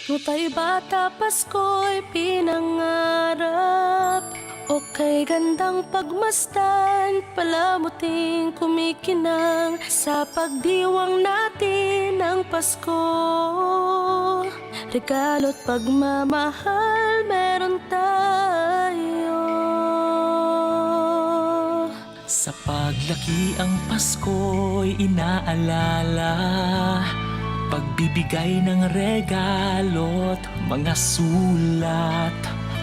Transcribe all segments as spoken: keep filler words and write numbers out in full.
Nutay bata, Pasko'y pinangarap. O kay gandang pagmasdan, palamuting kumikinang. Sa pagdiwang natin ng Pasko, regalo't pagmamahal meron tayo. Sa paglaki ang Pasko'y inaalala, pagbibigay ng regalo't mga sulat.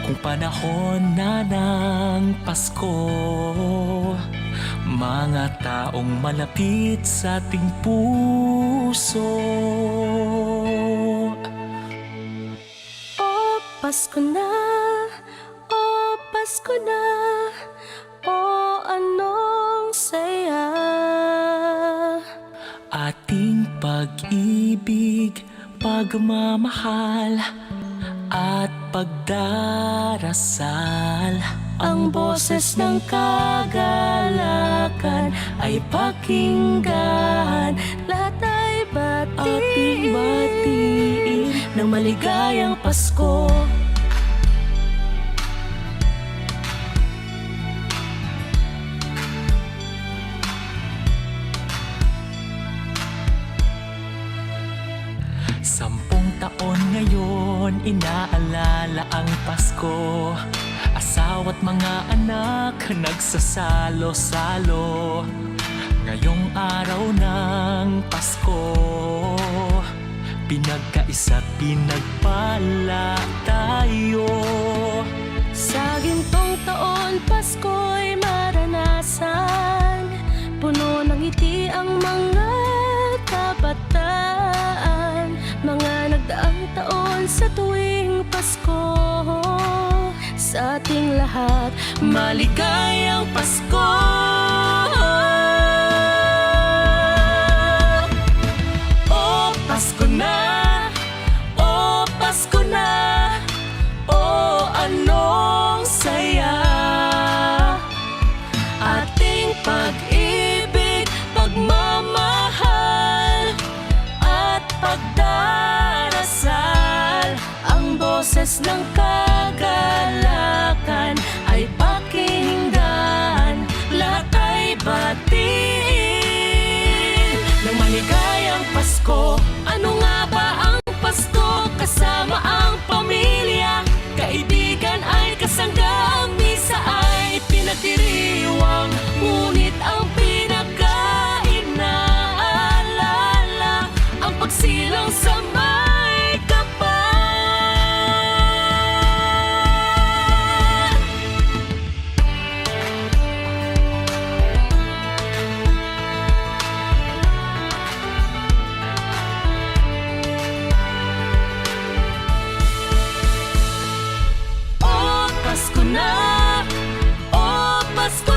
Kung panahon na ng Pasko, mga taong malapit sa ating puso. O Pasko na, o Pasko na, o anong saya. Ating pag-ibig, pagmamahal, at pagdarasal. Ang boses ng kagalakan ay pakinggan. Lahat ay batiin. Ating batiin ng maligayang Pasko. Sampung taon ngayon, inaalala ang Pasko. Asawa't mga anak nagsasalo-salo. Ngayong araw ng Pasko, pinagkaisa't pinagpala tayo. Sa gintong taon, Pasko'y maranasan. Puno ng ngiti ang mga kabataan. Mga nagdaang taon, sa tuwing Pasko, sa ating lahat, maligayang Pasko. O Pasko na, o Pasko na, o anong saya. Ating pag-ibig, pagmamahal, at pagdarasal. Ang boses ng kagalakan ay pakinggan. Lahat ay batiin ng maligayang Pasko. Ano nga ba ang Pasko? Kasama ang pamilya, kaibigan ay kasangga. Ang misa ay pinagdiriwang, ngunit ang pinakainaalala, ang pagsilang sa may kapal. O Pasko na, o Pasko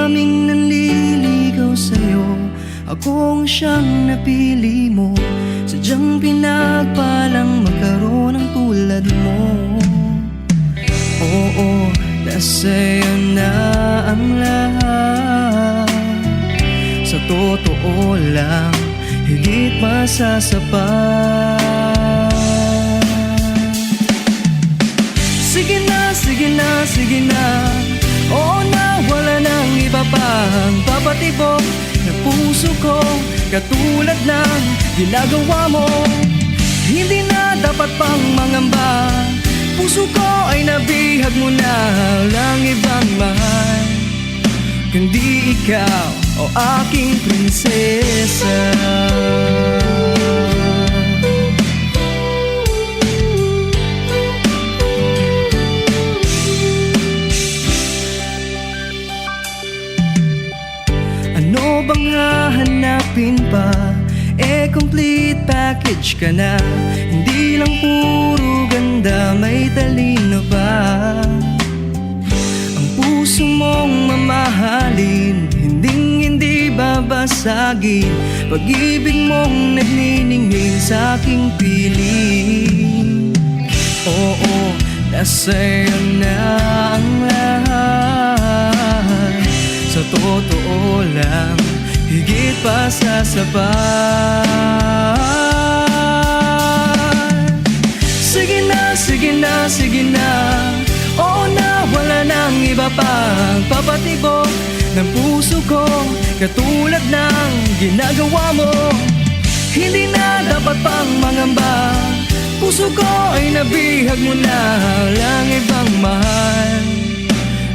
Daming nanliligaw sa'yo, ako ang siyang napili mo. Sadyang pinagpalang magkaroon ng tulad mo. Oo, nasa'yo na ang lahat. Sa totoo lang, higit masasapat. Sige na, sige na, sige na. Oo na, wala nang iba pang papatibok ng puso ko katulad ng ginagawa mo. Hindi na dapat pang mangamba. Puso ko ay nabihag mo na lang ibang mahal, kundi ikaw, o aking prinsesa. Ano bang hahanapin pa? Eh, complete package ka na. Hindi lang puro ganda, may talino pa. Ang puso mong mamahalin, hinding-hindi babasagin. Pag-ibig mong nagniningning sa aking piling. Oo, nasa'yo na ang lahat. Sa totoo lang, higit pa sa sapat. Sige na, sige na, sige na. Oo na, wala nang iba pang papatibok ng puso ko katulad ng ginagawa mo. Hindi na dapat pang mangamba. Puso ko ay nabihag mo na lang ibang mahal,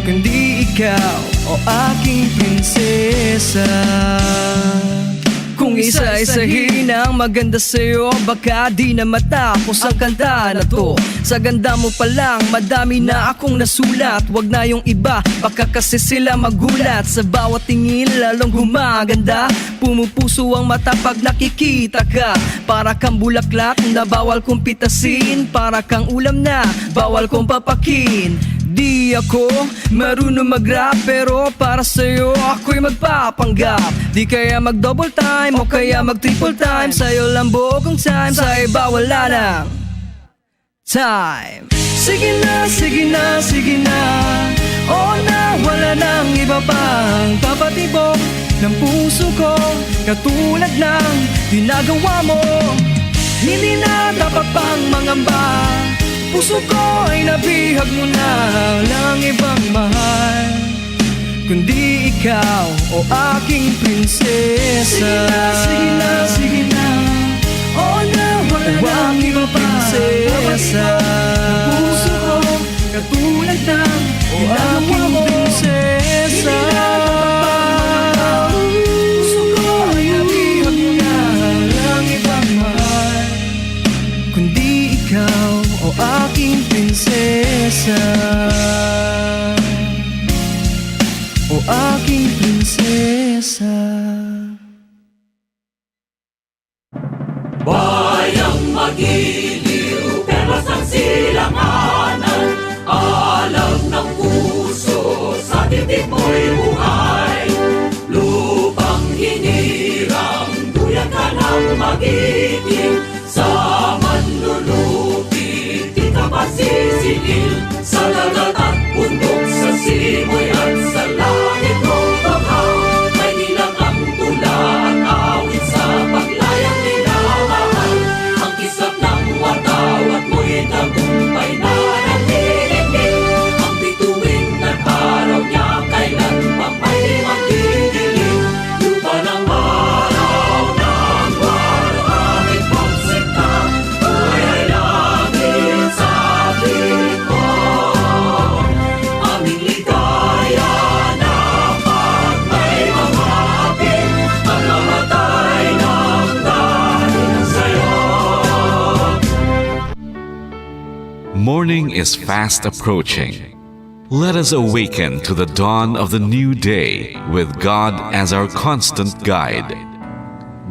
kundi ikaw, o aking prinsesa. Kung isa-isahin ang maganda sa'yo, baka di na matapos ang kanta na to. Sa ganda mo pa lang, madami na akong nasulat. Wag na yung iba, baka kasi sila magulat. Sa bawat tingin, lalong gumaganda. Pumupuso ang mata pag nakikita ka. Para kang bulaklak na bawal kong pitasin. Para kang ulam na bawal kong papakin. Di ako marunong mag-rap, pero para sa'yo ako'y magpapanggap. Di kaya mag-double time o kaya mag-triple time. Sa'yo lang buo kong time, sa iba wala nang time. Sige na, sige na, sige na. Oo na, wala nang iba pang papatibok ng puso ko katulad ng ginagawa mo. Hindi na dapat pang mangamba. Puso ko ay nabihag mo na lang ibang mahal, kundi ikaw, o aking prinsesa. Sige na, sige na, sige na. Oo na, wala O na aking iba pa. Prinsesa. Ang puso ko, katulad ng O ginagawa aking mo. Prinsesa. Hindi na dapat pang mangamba. Puso ko ay nabihag mo na lang ibang mahal, kundi ikaw, o aking prinsesa. O aking prinsesa. Bayang magiliw, perlas ang silanganan, alam ng puso, sa dibdib mo'y buhay. Lupang hinirang, duyan ka ng magiting, sa manlulupi, di ka pasisingil. Sa dagat at bundok, sa simoy at sa langit mong baha, may dilag ang tula at awit sa paglayang minamahal. Ang kislap ng watawat mo'y tagumpay na nanginginig. Ang bituin ng araw niya kailan pa may magdidilim. Lupa ng araw, ng araw, aming pagsinta, buhay ay langit sa ating buwan. Aming ligaya na pag may mga hapit, ang namatay ng dahil sa'yo. Morning is fast approaching. Let us awaken to the dawn of the new day with God as our constant guide.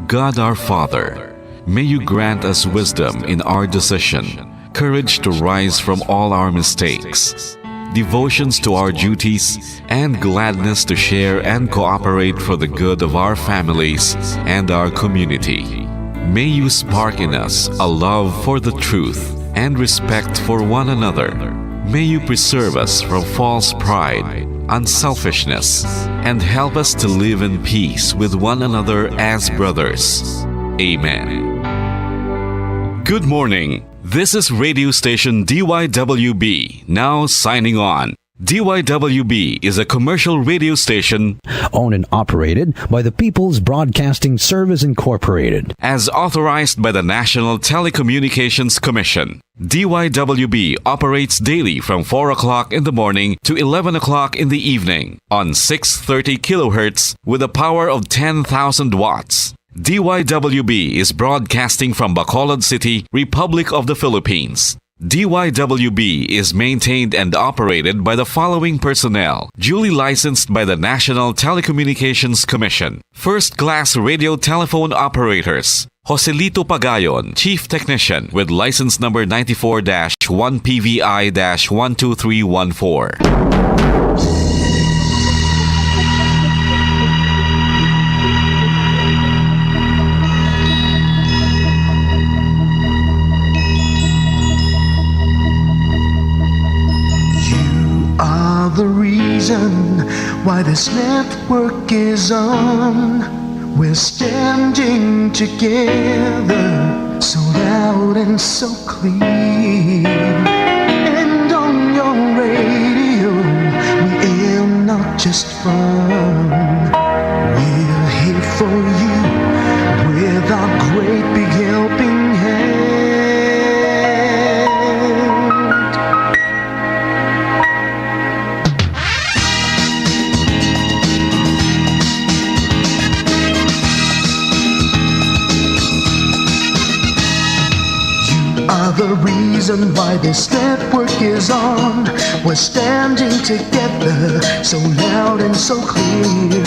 God our Father, may you grant us wisdom in our decision, courage to rise from all our mistakes, devotions to our duties, and gladness to share and cooperate for the good of our families and our community. May you spark in us a love for the truth and respect for one another. May you preserve us from false pride, unselfishness, and help us to live in peace with one another as brothers. Amen. Good morning. This is radio station D Y W B, now signing on. D Y W B is a commercial radio station owned and operated by the People's Broadcasting Service Incorporated. As authorized by the National Telecommunications Commission. D Y W B operates daily from four o'clock in the morning to eleven o'clock in the evening on six thirty kilohertz with a power of ten thousand watts. D Y W B is broadcasting from Bacolod City, Republic of the Philippines. D Y W B is maintained and operated by the following personnel, duly licensed by the National Telecommunications Commission. First class radio telephone operators, Joselito Pagayon, Chief Technician, with license number ninety-four dash one P V I dash one two three one four. You are the reason why this network is on. We're standing together, so loud and so clear. And on your radio, we aim not just fun. We're here for you with our great big helping hand. You are the reason why this network is on. We're standing together, so loud and so clear.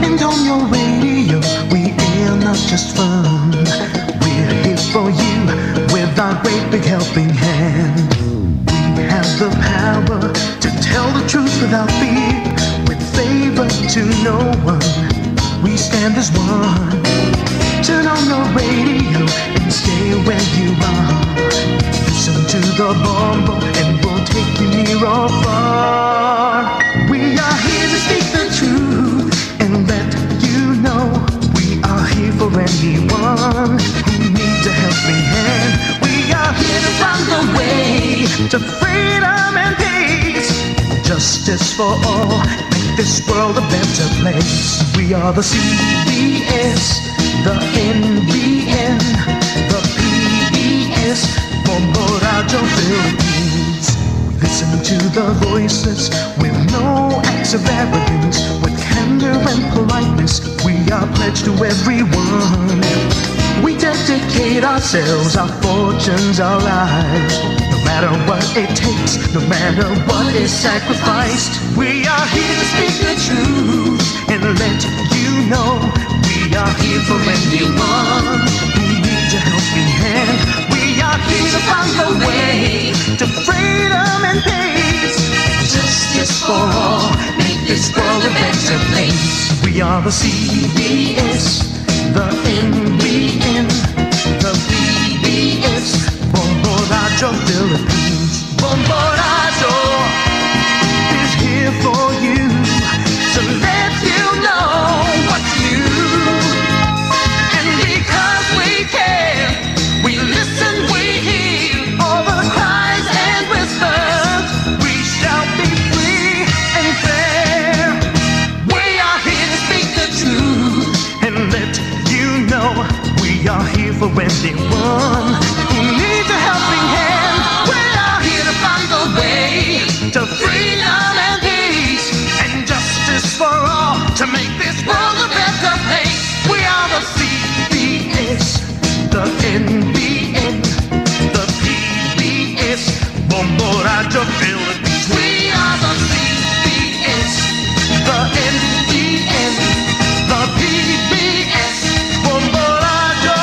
And on your radio, we air not just fun. We're here for you with our great big helping hand. We have the power to tell the truth without fear, with favor to no one. We stand as one. Turn on your radio and stay where you are. Listen to the Bombo and we'll take you near or far. We are here to speak the truth and let you know we are here for anyone who needs a helping hand. We are here to find the way to freedom and peace. Justice for all, make this world a better place. We are the C B S, the N B N, the P B S, Bombo Radio Philippines. Listen to the voices with no acts of arrogance, with candor and politeness. We are pledged to everyone. We dedicate ourselves, our fortunes, our lives. No matter what it takes, no matter what is sacrificed, we are here to speak the truth and let you know we are here for anyone who needs a helping hand. We are here to find the way to freedom and peace. Justice for all, make this world a better place. We are the C B S, the N B N, the P B S, Bombo Radio Philippines. Bombo Radio is here for you to let you know what's new. And because we care, we listen, we hear all the cries and whispers. We shall be free and fair. We are here to speak the truth and let you know we are here for anyone who needs a helping hand. We are here to find a way to freedom and peace and justice for all to make this world a better place. We are the C B S, the N B N, the P B S, Bombo Radio Philippines. We are the C B S, the N B N, the P B S, Bombo Radio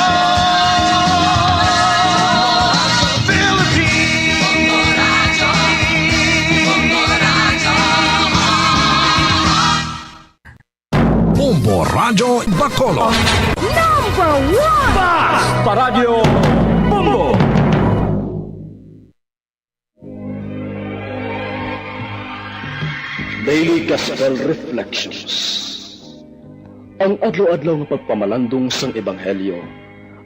Philippines. Bombo Radyo Bacolod. Number one! Bas! Paradyo Bombo! Daily Gospel Reflections. Ang adlaw-adlaw nga pagpamalandong sang Ebanghelyo,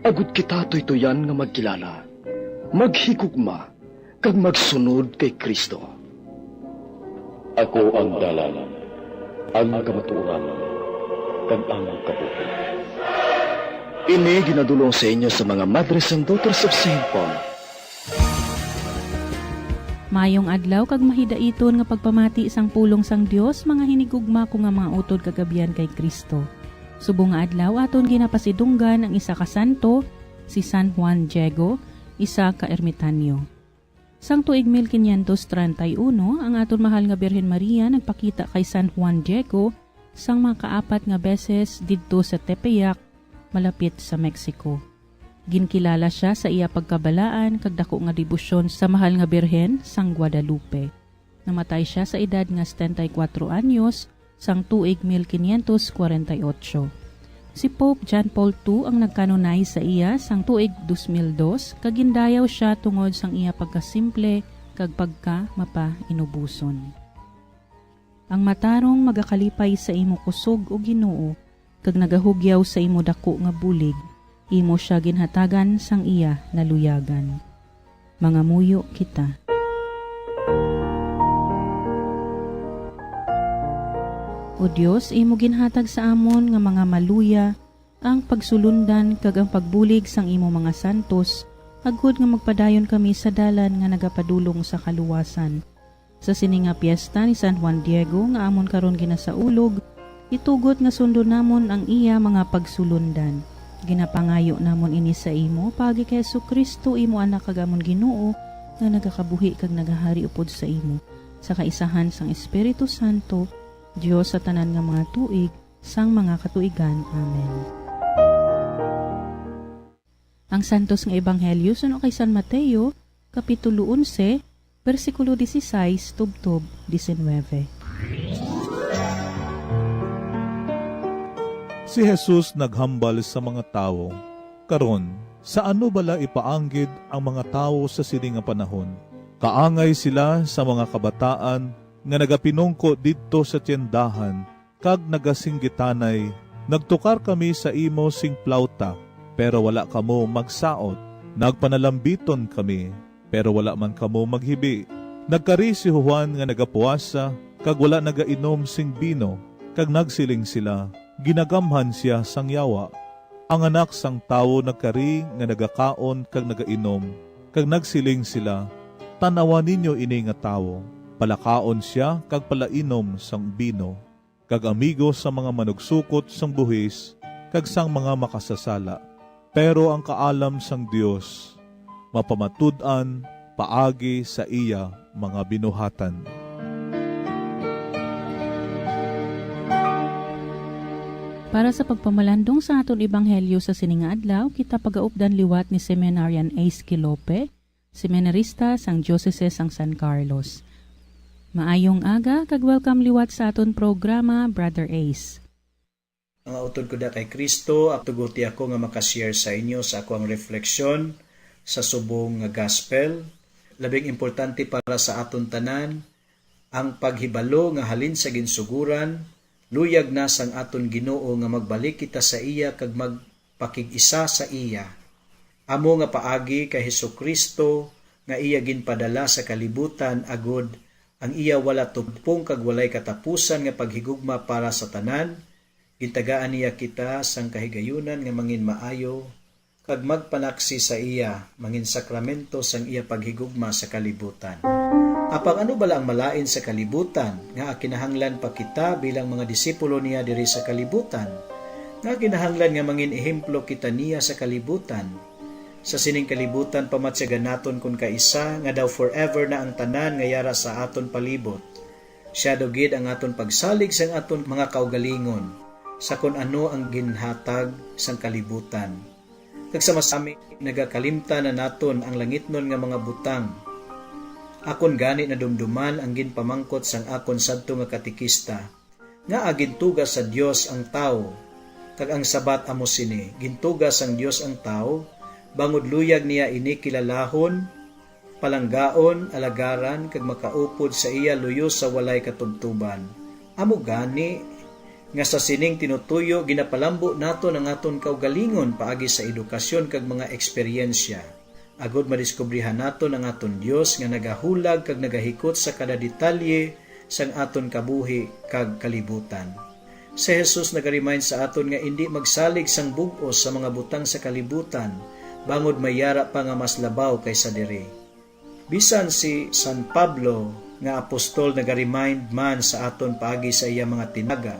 agud kita tuytoyan nga magkilala, maghigugma, kag magsunod kay Cristo. Ako ang dalan, ang kamatuoran, kag ang kabuhi. Ini ginadul-ong sa inyo sa mga Madres and Daughters of Saint Paul. Maayong adlaw kag mahidaiton nga pagpamati sang pulong sang Dios, mga hinigugma ko nga mga utod kag abyan kay Cristo. Subong nga adlaw aton ginapasidunggan ang isa ka santo, si San Juan Diego, isa ka ermitanyo. Sang tuig mil quinientos treinta y uno, ang aton mahal nga Birhen Maria nagpakita kay San Juan Diego sang mga kaapat nga beses didto sa Tepeyac, malapit sa Mexico. Ginkilala sia sa iya pagkabalaan kag daku nga debosyon sa mahal nga Birhen sang Guadalupe. Namatay sia sa edad nga setenta y cuatro anyos sang tuig mil quinientos cuarenta y ocho. Si Pope John Paul two ang nag-canonize sa iya sang tuig dos mil dos, kag gindayaw sia tungod sang iya pagkasimple kag pagkamapainuboson. Ang matarong magakalipay sa imo kusog, O Ginoo, kag nagahugyaw sa imo daku nga bulig, imo sia ginhatagan sang iya naluyagan. Mangamuyo kita. O Dios, imo ginhatag sa amon nga mga maluya ang pagsulundan kag ang pagbulig sang imo mga santos, agod nga magpadayon kami sa dalan nga nagapadulong sa kaluwasan. Sa sini nga piesta ni San Juan Diego nga amon karon ginasaulog, itugot nga sundon namon ang iya mga pagsulondan. Ginapangayo namon ini sa imo paagi kay Jesu-Cristo, imo Anak kag amon Ginoo, nga nagakabuhi kag nagahari upod sa imo, sa kaisahan sang Espiritu Santo, Dios sa tanan nga mga tuig, sang mga katuigan. Amen. Ang Santos nga Ebanghelyo suno kay San Mateo, Kapitulo onse, bersikulo dieciséis tubtob diecinueve. Si Jesus naghambal sa mga tawo, "Karon, sa ano bala ipaanggid ang mga tawo sa sini nga panahon? Kaangay sila sa mga kabataan nga nagapinungko didto sa tiyendahan kag nagasinggitanay, 'Nagtukar kami sa imo sing plawta, pero wala kamo magsaot. Nagpanalambiton kami, pero wala man kamo maghibi.' Nagkari si Juan nga nagapuasa kag wala nagainom sing bino, kag nagsiling sila, 'Ginagamhan sia sang yawa.' Ang Anak sang Tawo nagkari nga nagakaon kag nagainom, kag nagsiling sila, 'Tan-awa ninyo ini nga tawo, palakaon sia kag palainom sang bino, kag amigo sang mga manugsukot sang buhis kag sang mga makasasala, pero ang kaalam sang Dios mapamatud-an paagi sa iya mga binuhatan." Para sa pagpamalandong sa aton ebanghelyo sa sini nga adlaw, kita pagaupdan liwat ni Seminarian Ace Quilope, seminarista sang Diocese sang San Carlos. Maayong aga kag welcome liwat sa aton programa, Brother Ace. Mga utod ko da kay Cristo, ap-, tuguti ako nga makashare sa inyo sa akoang refleksyon sa subong nga gospel. Labing importante para sa aton tanan, ang paghibalo nga halin sa ginsuguran, luyag na sang aton Ginoo nga magbalik kita sa iya kag magpakig-isa sa iya. Amo nga paagi kay Jesu-Cristo nga iya ginpadala sa kalibutan, agud ang iya wala tubpong kag walay katapusan nga paghigugma para sa tanan, gintagaan niya kita sang kahigayunan nga manginmaayo kag magpanaksi sa iya, manginsakramento sang iya paghigugma sa kalibutan. Apang ano bala ang malain sa kalibutan nga kinahanglan pa kita bilang mga disipulo niya diri sa kalibutan? Nga kinahanglan nga mangin-ehemplo kita niya sa kalibutan? Sa sining kalibutan, pamatyagan naton kon kaisa nga daw forever na ang tanan nga yara sa aton palibot. Siya daw gid ang aton pagsalig sang aton mga kaugalingon, sa kon ano ang ginhatag sang kalibutan. Kag sa masami, nagakalimtan na naton ang langitnon nga mga butang. Akon gani nadumduman ang ginpamangkot sang akon sadto nga katekista. Ngaa gintuga sa Dios ang tawo? Kag ang sabat amo sini, gintuga sang Dios ang tawo, bangod luyag niya ini kilalahon, palanggaon, alagaran, kag makaupod sa iya luyo sa walay katubtuban. Amo gani nga sa sining tinutuyo ginapalambo naton ang aton kaugalingon paagi sa edukasyon kag mga eksperyensya, agod madiskubrihan naton ang aton Dios nga nagahulag kag nagahikot sa kada detalye sang aton kabuhi kag kalibutan. Si Jesus nagaremind sa aton nga indi magsalig sang bug-os sa mga butang sa kalibutan, bangod may yara pa nga mas labaw kaysa diri. Bisan si San Pablo nga apostol nagaremind man sa aton paagi sa iya mga tinaga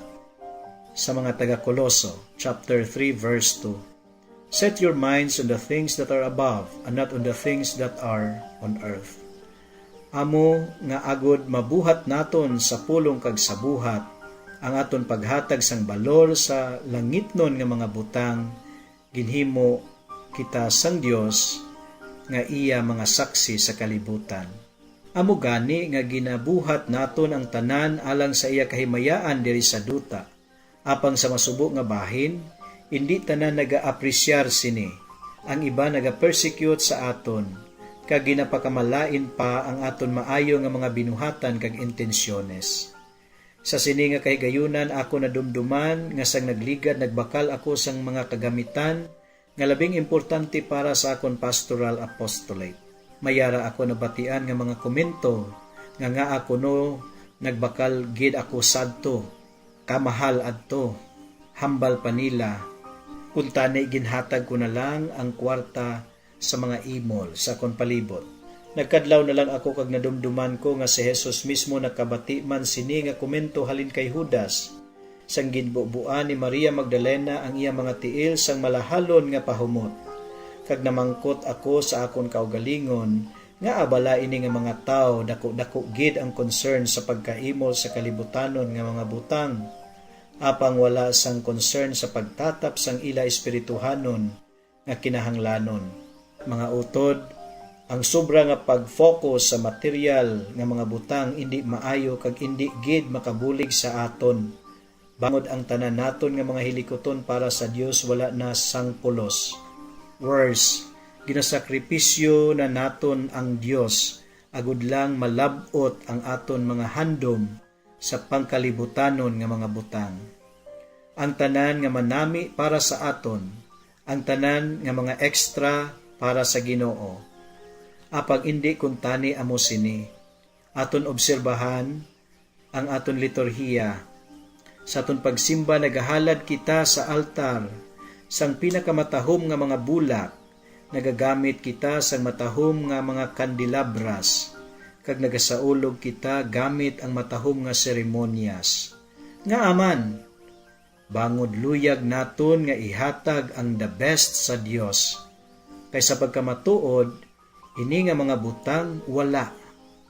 sa mga taga-Coloso, chapter three, verse two, "Set your minds on the things that are above and not on the things that are on earth." Amo nga agod mabuhat naton sa pulong kag sa buhat ang aton paghatag sang balor sa langitnon nga mga butang, ginhimo kita sang Dios nga iya mga saksi sa kalibutan. Amo gani nga ginabuhat naton ang tanan alang sa iya kahimayaan diri sa duta. Apang sa masubo nga bahin, indi tanan nagaapresyar sini. Ang iban nagapersecute sa aton, kag ginapakamalain pa ang aton maayo nga mga binuhatan kag intensyones. Sa sini nga kahigayunan ako nadumduman nga sang nagligad nagbakal ako sang mga kagamitan nga labing importante para sa akon pastoral apostolate. May yara ako nabatian nga mga komento nga ngaa kuno nagbakal gid ako sadto, kamahal adto, hambal pa nila, kuntani ginhatag ko na lang ang kwarta sa mga imol sa akon palibot. Nagkadlaw na lang ako kag nadumduman ko nga si Jesus mismo nakabati man sini nga komento halin kay Judas, sang ginbubuan ni Maria Magdalena ang iya mga tiil sang malahalon nga pahumot. Kag namangkot ako sa akon kaugalingon, ngaa bala ini nga mga tawo dako-dako gid ang concern sa pagkaimol sa kalibutanon nga mga butang, apang wala sang concern sa pagtatap sang ila espirituhanon nga kinahanglanon. Mga utod, ang sobra nga pag-focus sa material nga mga butang indi maayo kag indi gid makabulig sa aton, bangod ang tanan naton nga mga hilikuton para sa Dios wala na sang pulos. Worse, ginasakripisyo na naton ang Dios agod lang malab-ot ang aton mga handom sa pangkalibutanon nga mga butang. Ang tanan nga manami para sa aton, ang tanan nga mga extra para sa Ginoo. Apang indi kuntani amo sini. Aton obserbahan ang aton liturhiya. Sa aton pagsimba, nagahalad kita sa altar sang pinakamatahom nga mga bulak, nagagamit kita sang matahom nga mga kandelabras, kag nagasaulog kita gamit ang matahom nga seremonyas. Ngaa man? Bangod luyag naton nga ihatag ang the best sa Dios. Kay sa pagkamatuod, ini nga mga butang wala,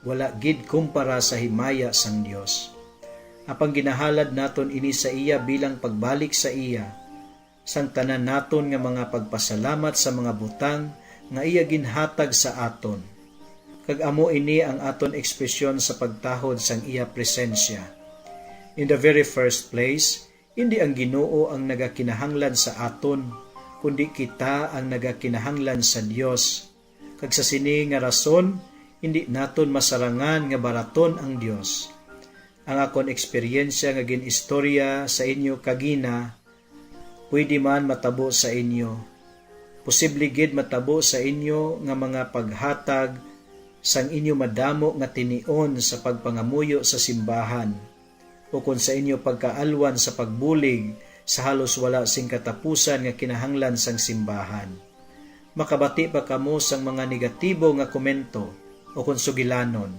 wala gid kumpara sa himaya sang Dios. Apang ginahalad naton ini sa iya bilang pagbalik sa iya sang tanan naton nga mga pagpasalamat sa mga butang nga iya ginhatag sa aton. Kag amo ini ang aton ekspresyon sa pagtahod sang iya presensya. In the very first place, indi ang Ginoo ang nagakinahanglan sa aton, kundi kita ang nagakinahanglan sa Dios. Kag sa sini nga rason, indi naton masarangan nga baraton ang Dios. Ang akon eksperyensya nga gin-istorya sa inyo kagina, pwede man matabo sa inyo. Posible gid matabo sa inyo nga mga paghatag sang inyo madamo nga tinion sa pagpangamuyo sa simbahan, ukon sa inyo pagkaalwan sa pagbulig sa halos wala sing katapusan nga kinahanglan sang simbahan. Makabati pa kamo sang mga negatibo nga komento ukon sugilanon.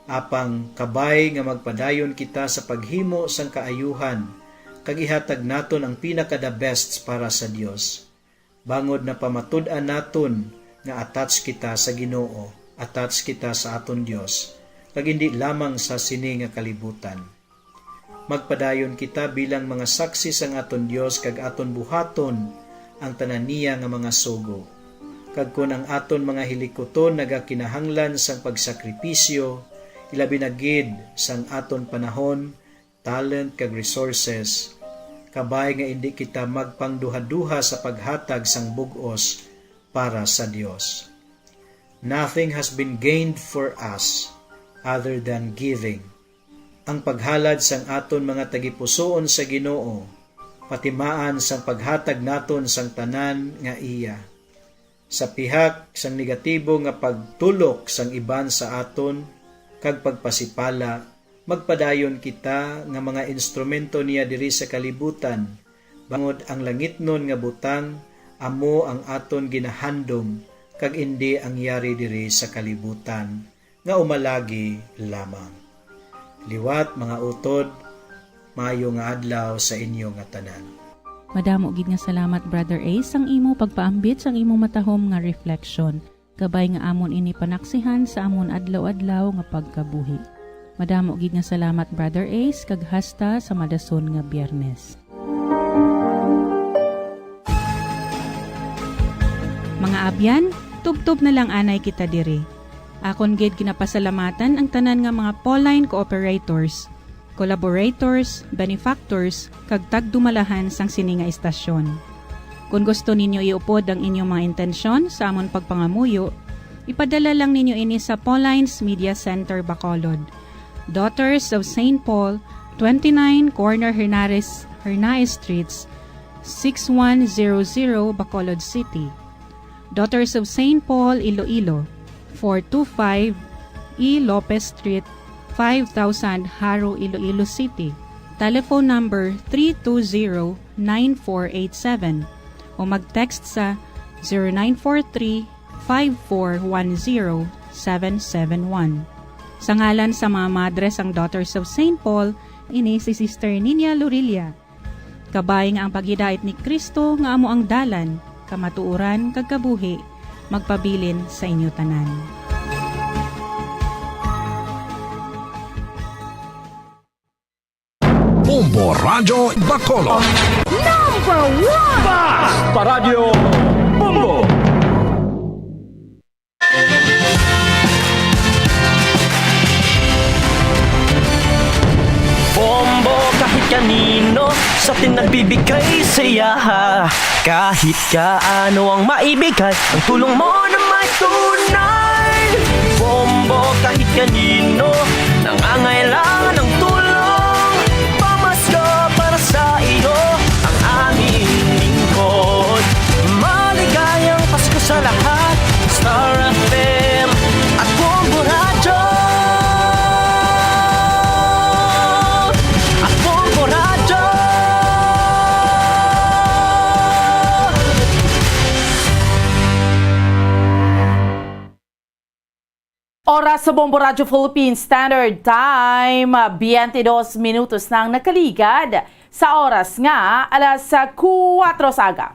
Apang kabay nga magpadayon kita sa paghimo sang kaayuhan, kag ihatag naton ang pinaka-the best para sa Dios. Bangod napamatud-an naton nga attached kita sa Ginoo, attached kita sa aton Dios, kag indi lamang sa sini nga kalibutan. Magpadayon kita bilang mga saksi sang aton Dios kag aton buhaton ang tanan niya nga mga sugo. Kag kon ang aton mga hilikuton nagakinahanglan sang pagsakripisyo, ilabi na gid sang aton panahon, talent, kag resources, kabay nga indi kita magpangduhaduha sa paghatag sang bug-os para sa Dios. Nothing has been gained for us other than giving. Ang paghalad sang aton mga tagipusoon sa Ginoo, patimaan sang paghatag naton sang tanan nga iya. Sa pihak sang negatibo nga pagtulok sang iban sa aton kag pagpasipala, magpadayon kita nga mga instrumento niya diri sa kalibutan, bangod ang langitnon nga butang amo ang aton ginahandom, kag indi ang yari diri sa kalibutan nga umalagi lamang. Liwat, mga utod, maayo nga adlaw sa inyo nga tanan. Madamo gid nga salamat, Brother Ace, sang imo pagpaambit sang imong matahom nga reflection. Kabay nga amon ini panaksihan sa amon adlaw-adlaw nga pagkabuhi. Madamo gid nga salamat, Brother Ace, kag hasta sa madason nga Biyernes. Mga abyan, tubtob na lang anay kita diri. Akon gid ginapasalamatan ang tanan nga mga Pauline cooperators, collaborators, benefactors, kag tagdumalahan sang sini nga istasyon. Kon gusto ninyo iupod ang inyong mga intensyon sa amon pagpangamuyo, ipadala lang ninyo ini sa Pauline's Media Center, Bacolod, Daughters of Saint Paul, twenty-nine Corner Hernares, Hernaez Streets, six one zero zero, Bacolod City. Daughters of Saint Paul, Iloilo, four two five E Lopez Street, five thousand, Jaro, Iloilo City. Telephone number three two zero, nine four eight seven, o mag-text sa zero nine four three, five four one zero, seven seven one. Sa ngalan sa mga madre sang Daughters of Saint Paul, ini si Sister Ninia Lorilla. Kabay nga ang paghidait ni Cristo nga amo ang dalan, kamatuoran, kag kabuhi, magpabilin sa inyo tanan. Bombo Radyo Bacolod. Number one! Bas! Paradyo Bombo! Bombo kahit kanino sa atin nagbibigay saya. Kahit kaano ang maibigay, ang tulong mo na may tunay. Bombo kahit kanino nangangailangan ng tulong. Pamasko para sa iyo ang aming lingkod. Maligayang Pasko sa lahat. Star F M at Bombo Radyo. At Bombo Radyo. Oras sa Bombo Radyo Philippine Standard Time, twenty-two minutos na ang nakaligad sa oras nga alas kuwatro sa aga.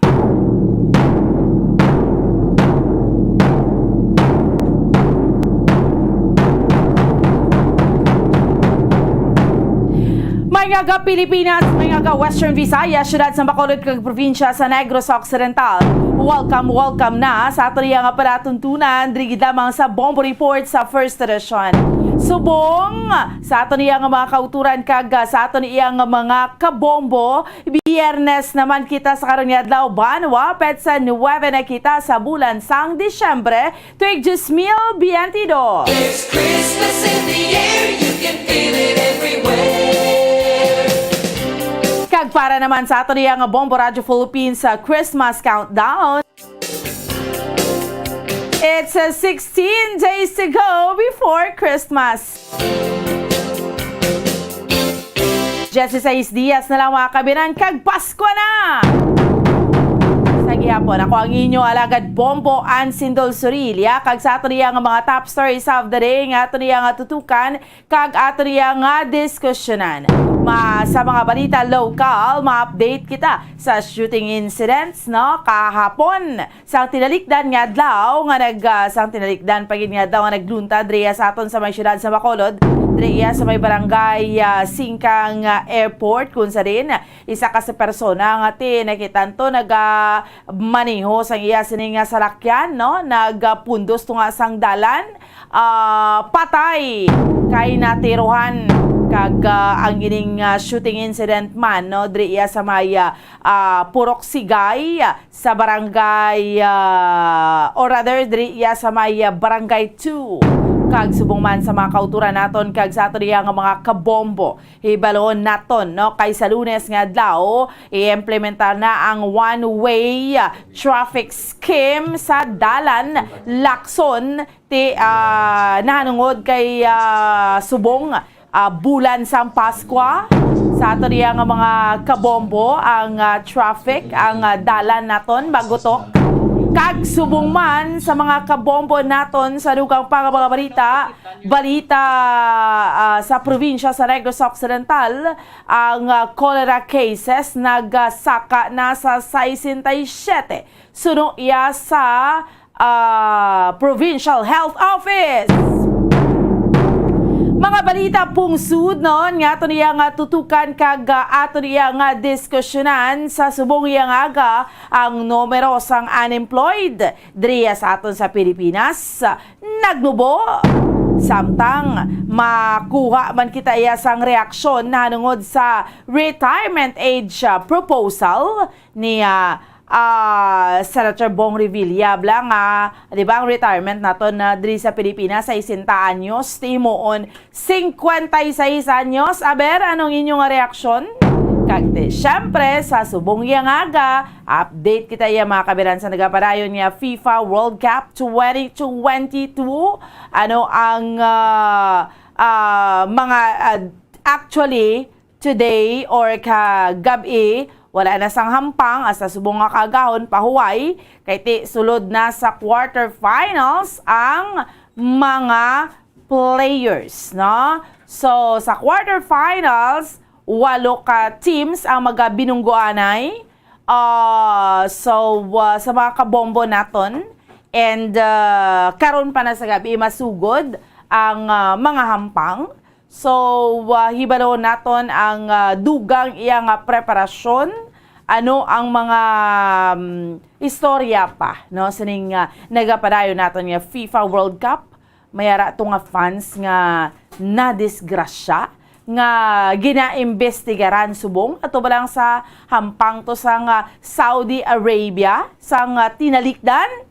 May nga ga Pilipinas, may nga ga Western Visayas, siyudad sa Bacolod kag probinsya sa Negros Occidental. Welcome, welcome na sa aton iya nga palatuntunan, diri gid lamang sa Bombo Report sa First Edition. Subong sa aton iya nga mga kauturan kag, ah, sa aton iya nga mga kabombo, Biyernes naman kita sa karon nga adlaw, banwa petsa nuwebe na kita sa bulan sang Disyembre, tuig dos mil biyente dos. There's Christmas in the air, you can feel it everywhere. Kag para naman sa aton iya nga Bombo Radyo Philippines sa Christmas Countdown, it's, uh, sixteen days to go before Christmas. Dieciséis dias na lang, mga kabinan, kag Pasko na! Sa gihapon, ako ang inyo alagad Bombo Ansindol Surilia, kag sa aton iya nga mga top stories of the day nga aton iya nga tutukan kag aton iya nga diskusyonan. Ma-, sa mga balita lokal, ma-update kita sa shooting incidents, no, kahapon. Sang tinalikdan nga adlaw nga nag-, ah, sang tinalikdan pa gid nga adlaw nga nagluntad diri sa aton sa may siyudad sa Bacolod, diri sa may barangay, ah, Singkang, ah, Airport, kun sa din isa ka sa persona nga tinakitan to nagamaneho sang iya sini nga salakyan, no? Nagpundos tunga sang dalan, ah, patay kay natirohan. Kag, ah, ang ining, ah, shooting incident man, no, diri iya sa may, ah, ah, Purok Sigay, ah, sa barangay, ah, or rather, diri iya sa may, ah, barangay two. Kag subong man sa mga kauturan naton kag sa aton iya nga mga kabombo, hibaloon naton, no, kay sa Lunes nga adlaw, i-implementar na ang one-way, ah, traffic scheme sa dalan Lacson ti, ah, nahanungod kay, ah, subong, ah, bulan sang Paskwa. Sa aton iya nga mga kabombo, ang, ah, traffic, ang, ah, dalan naton magutok. Kag subong man sa mga kabombo naton sa dugang pa nga mga balita, balita, ah, sa probinsya sa Negros Occidental, ang, ah, cholera cases nagasaka na sa sesenta y siete. Suno iya sa, ah, Provincial Health Office. Mga balita pungsod non nga aton iya nga tutukan kag, ah, aton iya nga diskusyonan sa subong iya nga aga ang numero sang unemployed diriya sa aton sa Pilipinas. Nagnubo. Samtang makuha man kita iya sang reaksyon nahanungod sa retirement age, ah, proposal ni, ah, ah, Senator Bong Revilla bala nga, di ba, ang retirement naton na diri sa Pilipinas, sesenta anyos, ti himuon cincuenta y seis anyos. Aber, anong inyo nga reaksyon? Kag ti, syempre, sa subong iya nga aga, update kita iya mga kabiran sa nagapadayon nga FIFA World Cup twenty twenty-two. Ano ang, ah, ah, mga, ah, actually, today or kagab-i, wala na sang hampang, hasta subong nga kaagahon, pahuway, kay ti sulod na sa quarterfinals ang mga players, no? So, sa quarterfinals, walo ka teams ang magabinunggoanay. Ah, so, ah, sa mga kabombo naton, and, ah, karon pa na sa gab-i masugod ang, ah, mga hampang. So, ah, hibalo naton ang, ah, dugang iya nga preparasyon. Ano ang mga, mm, istorya pa, no, sining, ah, nagapadayon naton nga FIFA World Cup? May ara to nga fans nga nadisgrasya nga ginaimbestigaran subong ato ba lang sa hampang to sang, ah, Saudi Arabia, sang, ah, tinalikdan.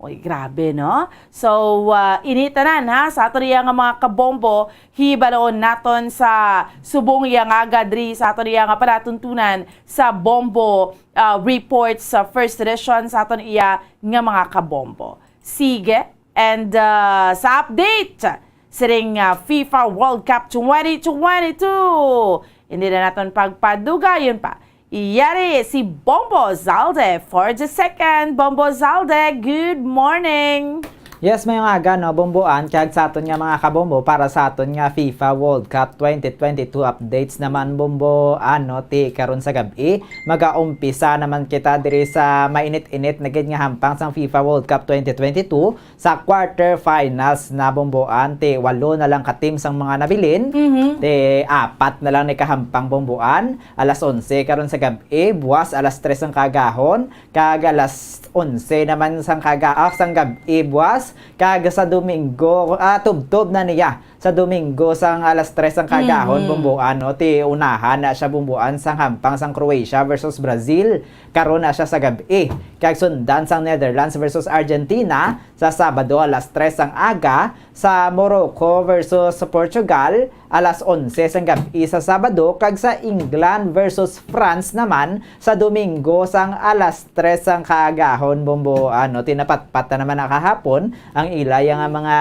Oy, grabe, no? So, ah, ini tanan, ha, sa aton iya nga mga kabombo, hibaloon naton sa subong iya nga aga diri sa aton iya nga palatuntunan sa Bombo, ah, Reports sa first edition sa aton iya nga mga kabombo. Sige, and, ah, sa update, siring nga FIFA World Cup twenty twenty-two. Hindi na naton pagpadugayon pa. Yari si Bombo Zalde for the second. Bombo Zalde, good morning. Yes, may nga aga, no, Bomboan, kag sa aton nga mga kabombo para sa aton nga FIFA World Cup twenty twenty-two updates naman, Bomboan, no, ti karon sa gab-i, magaumpisa naman kita diri sa mainit-init na gid nga hampang sang FIFA World Cup twenty twenty-two. Sa quarterfinals na, Bomboan, ti walo na lang ka team sang mga nabilin. Mhm. Ti apat na lang ni kahampang, Bomboan. Alas onse karon sa gab-i, buwas alas tres ang kagahon, kag alas onse naman sang kaga-, ah, sang gab-i, buwas, kag sa Domingo, ah, tubtob na niya. Sa Domingo sang alas tres ang kagahon, Mhm. Bomboan, no? Ti unahan na siya, Bomboan, sang hampang sang Croatia versus Brazil. Karon na siya sa gab-i. Kag sundan sang Netherlands versus Argentina sa Sabado alas tres ang aga, sa Morocco versus Portugal alas onse sang gab-i sa Sabado, kag sa England versus France naman sa Domingo sang alas tres sang kaagahon, Bomboan, no? Ti napatpat na naman na kahapon ang ila nga mga,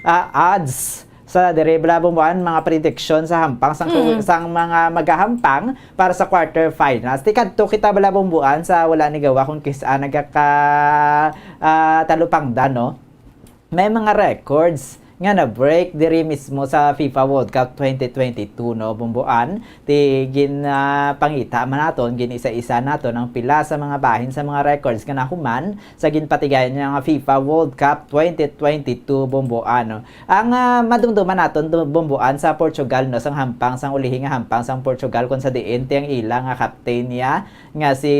ah, odds sa diri bala, Bomboan, mga prediction sa hampang sang, Mm. sang mga magahampang para sa quarterfinals. Ti kadto kita bala, Bomboan, sa wala ni gawa kung kis-a nagaka, ah, talupangdan, no? May mga records nga na-break diri mismo sa FIFA World Cup twenty twenty-two, no, Bomboan? Ti gin, ah, pangita man naton, gin-isa-isa naton ang pila sa mga bahin sa mga records nga nahuman sa ginpatigayon nga FIFA World Cup twenty twenty-two, Bomboan, no? Ang, ah, madumduman naton, du-, Bomboan, sa Portugal, no, sang hampang, sang ulihi nga hampang sang Portugal, kung sa diin ti ang ila nga captain niya nga si,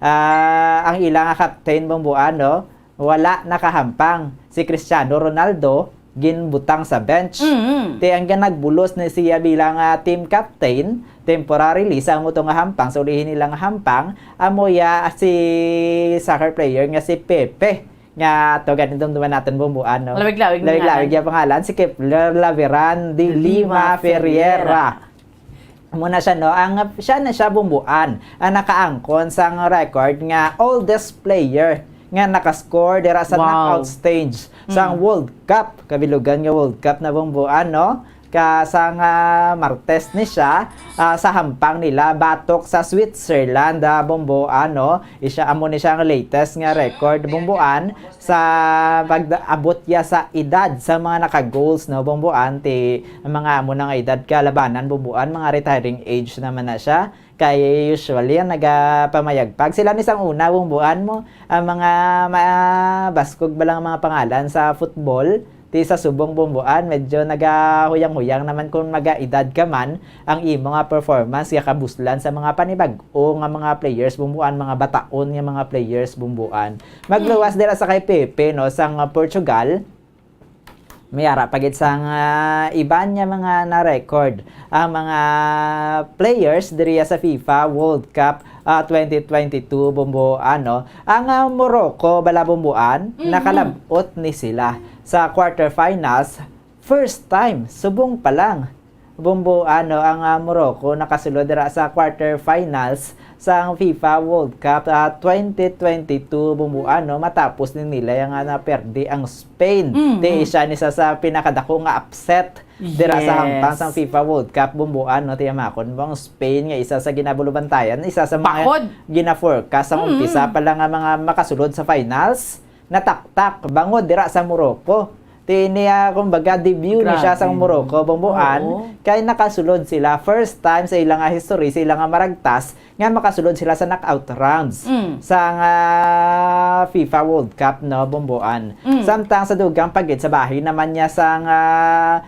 ah, ang ila nga captain, Bomboan, no, wala nakahampang, si Cristiano Ronaldo, ginbutang sa bench. Mm. Ti ang nagbulos ni siya bilang, ah, team captain, temporarily, sa amo to nga hampang, sa ulihi nila nga hampang, amo ya si soccer player nga si Pepe. Nga to, ganito naman natin bumbuan, no? Lawig-lawig nga Lawig-lawig ngalan. Yung pangalan, si Kepler Laveran de De Lima Lima Ferreira. Ferreira. Muna siya, no? Ang, siya na siya bumbuan ang nakaangkon sang record nga oldest player nga nakascore dira sa Wow. knockout stage sang Mm. World Cup, kabilugan nga World Cup na bumbuan, no? Ka sang, ah, Martes ni siya, ah, sa hampang nila batok sa Switzerland, ah, bumbuan, no? Isa amo ni siya ang latest nga record bumbuan sa pag-abot ya sa edad sa mga naka-goals, no, bumbuan, ti ang mga amo na nga edad kalabanan, bumbuan, mga retiring age naman na siya. Kay usually ang nagapamayagpag sila ni sang una, bumbuan, mo ang mga mabaskog ba lang ang mga pangalan sa football, ti sa subong, bumbuan, medyo nagahuyang-huyang naman kung maga-edad ka man ang imo nga performance nga kabuslan sa mga panibag-o nga mga players, bumbuan, mga bataon nga mga players, bumbuan. Magluwas dira sa kay Pepe, no, sang Portugal. May ara pa gid sang, ah, iban nga mga na-record ang mga players diriya sa FIFA World Cup, ah, twenty twenty-two, bumbuan, no? Ang, ah, Morocco, bala, bumbuan, Mhm. nakalabot ni sila sa quarterfinals. First time, subong pa lang. Bumbuan, no, ang, ah, Morocco nakasulod dira sa quarterfinals sang FIFA World Cup, ah, twenty twenty-two, bumbuan, no, matapos ni nila nga naperdi ang Spain. Mm, Ti mm. siya ni sa, sa pinakadako nga upset dira sa Yes. hampang sang FIFA World Cup, bumbuan, no, ti amakon mo ang Spain nga isa sa ginabulubantayan, isa sa mga Bakod. gina-forecast sa Mm. umpisa pa lang nga mga makasulod sa finals. Nataktak bangod dira sa Morocco. Ti niya, kumbaga, debut ni siya Grabe, sang no? Morocco, bumbuan, Oo. kay nakasulod sila, first time sa ilang nga history, sa ilang nga maragtas, nga makasulod sila sa knockout rounds Mm. sang, ah, FIFA World Cup, no, bumbuan. Mm. Samtang sa dugang pa gid, sa bahin naman niya sang, ah,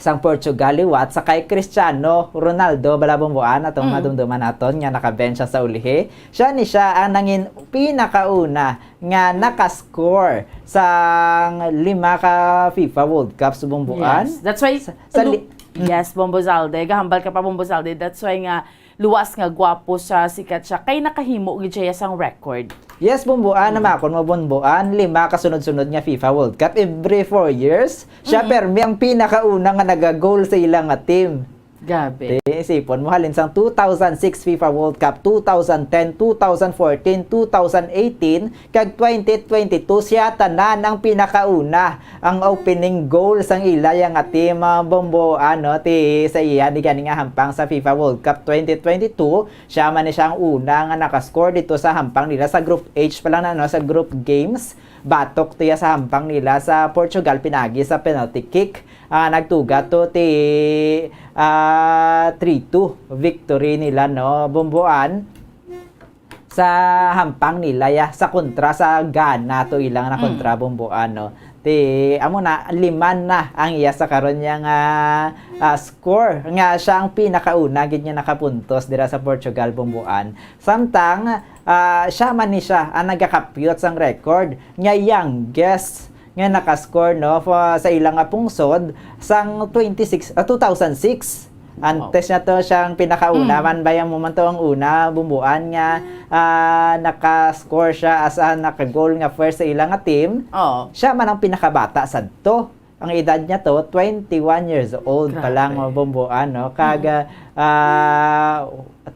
sang Portugal liwat sa kay Cristiano Ronaldo, bala, bumbuan, atong Mm. madumduman naton nga naka-bench siya sa ulihi. Siya ni siya ang nangin pinakauna nga nakascore sang lima ka FIFA World Cups, bumbuan. Yes. That's why, Sa, sa lu-, li-, mm. yes, Bombo Zalde. Gahambal ka pa, Bombo Zalde. That's why nga luwas nga gwapo siya, sikat siya. Kay nakahimo gid siya sang record. Yes, bumbuan, Mm. namakon mo, bumbuan. Lima ka sunod-sunod nga FIFA World Cup. Every four years, siya Mm. permi ang pinakauna nga naga-goal sa ila nga team. Grabe. Ti, isipon mo, halin sang two thousand six FIFA World Cup, two thousand ten, two thousand fourteen, two thousand eighteen, kag twenty twenty-two, siya tanan ang pinakauna ang opening goal sang ila ya nga team, ah, Bombo, ano, ti sa iya ni gani nga hampang sa FIFA World Cup twenty twenty-two, siya man ni siya ang una nga nakascore dito sa hampang nila sa Group H pa lang na, no, sa group games. Batok tiya sa hampang nila sa Portugal pinagi sa penalty kick. Ah, nagtuga to ti, ah, three two victory nila, no, Bomboan. Sa hampang nila ya, sa kontra sa Ghana to ilang na kontra, Mm. Bomboan, no. Ti, amo na, lima na ang iya sa karon niya nga, ah, score. Nga siya ang pinakauna gid nga nakapuntos dira sa Portugal, Bomboan. Samtang, ah, siya man ni siya ang nagakapyot sang record nga youngest nga nakascore, no, fa-, sa ilang nga pungsod sang twenty-six, ah, two thousand six. Antes Wow. niya to siyang pinakauna, Mm. man ba yung momento ang una, Bomboan nga, ah, nakascore siya as a nakagol nga first sa ilang nga team. Oo. Siya man ang pinakabata sadto. Ang edad niya to, twenty-one years old pa Grabe. lang, mga Bomboan, no? Kag, Mm. ah,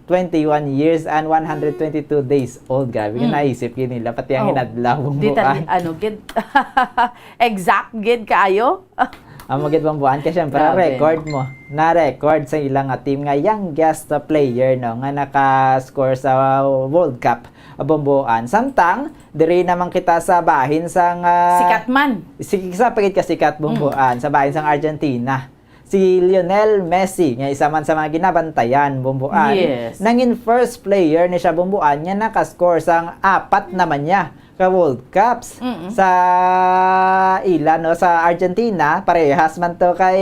twenty-one years and one hundred twenty-two days old. Grabe, Mm. naisip yun nila. Pati ang Oh. inadlaw, Bomboan. Detalye, ano, gid. Exact gid kaayo. Amo gid, Bomboan, kay syempre, Grabe, record no? mo. Na-record sa ilang nga team nga youngest player, no, nga naka-score sa World Cup, Bomboan. Samtang, diri naman kita sa bahin sang, ah, Sikat man. Sige, sa pagit ka sikat, Bomboan, Mm. sa bahin sang Argentina. Si Lionel Messi, nga isa man sa mga ginabantayan, Bomboan, Yes. nangin first player ni siya, Bomboan, nga nakascore sang apat naman niya ka World Cups. Mm-mm. Sa ila, no, sa Argentina, parehas man to kay,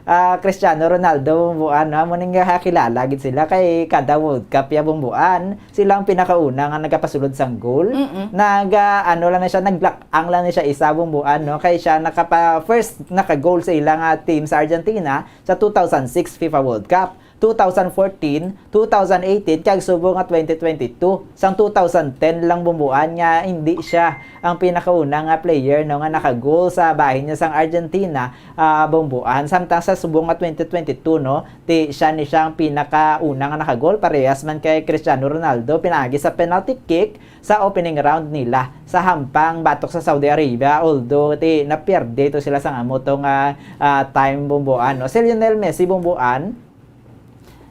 ah, Cristiano Ronaldo, bumbuan, no? Amo ning kakilala gid sila kay kada World Cup ya, bumbuan, sila ang pinakauna nga nagapasulod sang goal. Mm-mm. Nag, ah, ano lang na siya, naglak-ang lang na siya isa, bumbuan, no? Kay siya nakapa-, first naka-goal sa ila nga team sa Argentina sa two thousand six FIFA World Cup, two thousand fourteen, two thousand eighteen, kag subong nga twenty twenty-two. Sang two thousand ten lang, bumbuan, nga hindi siya ang pinakauna nga player, no, nga naka-goal sa bahin niya sang Argentina, ah, bumbuan. Samtang sa subong nga twenty twenty-two, no, ti siya ni siya ang pinakauna nga naka-goal, parehas man kay Cristiano Ronaldo, pinaagi sa penalty kick sa opening round nila sa hampang batok sa Saudi Arabia, although ti napierde to sila sang amo to nga, ah, time, bumbuan, no. Si Lionel Messi, bumbuan,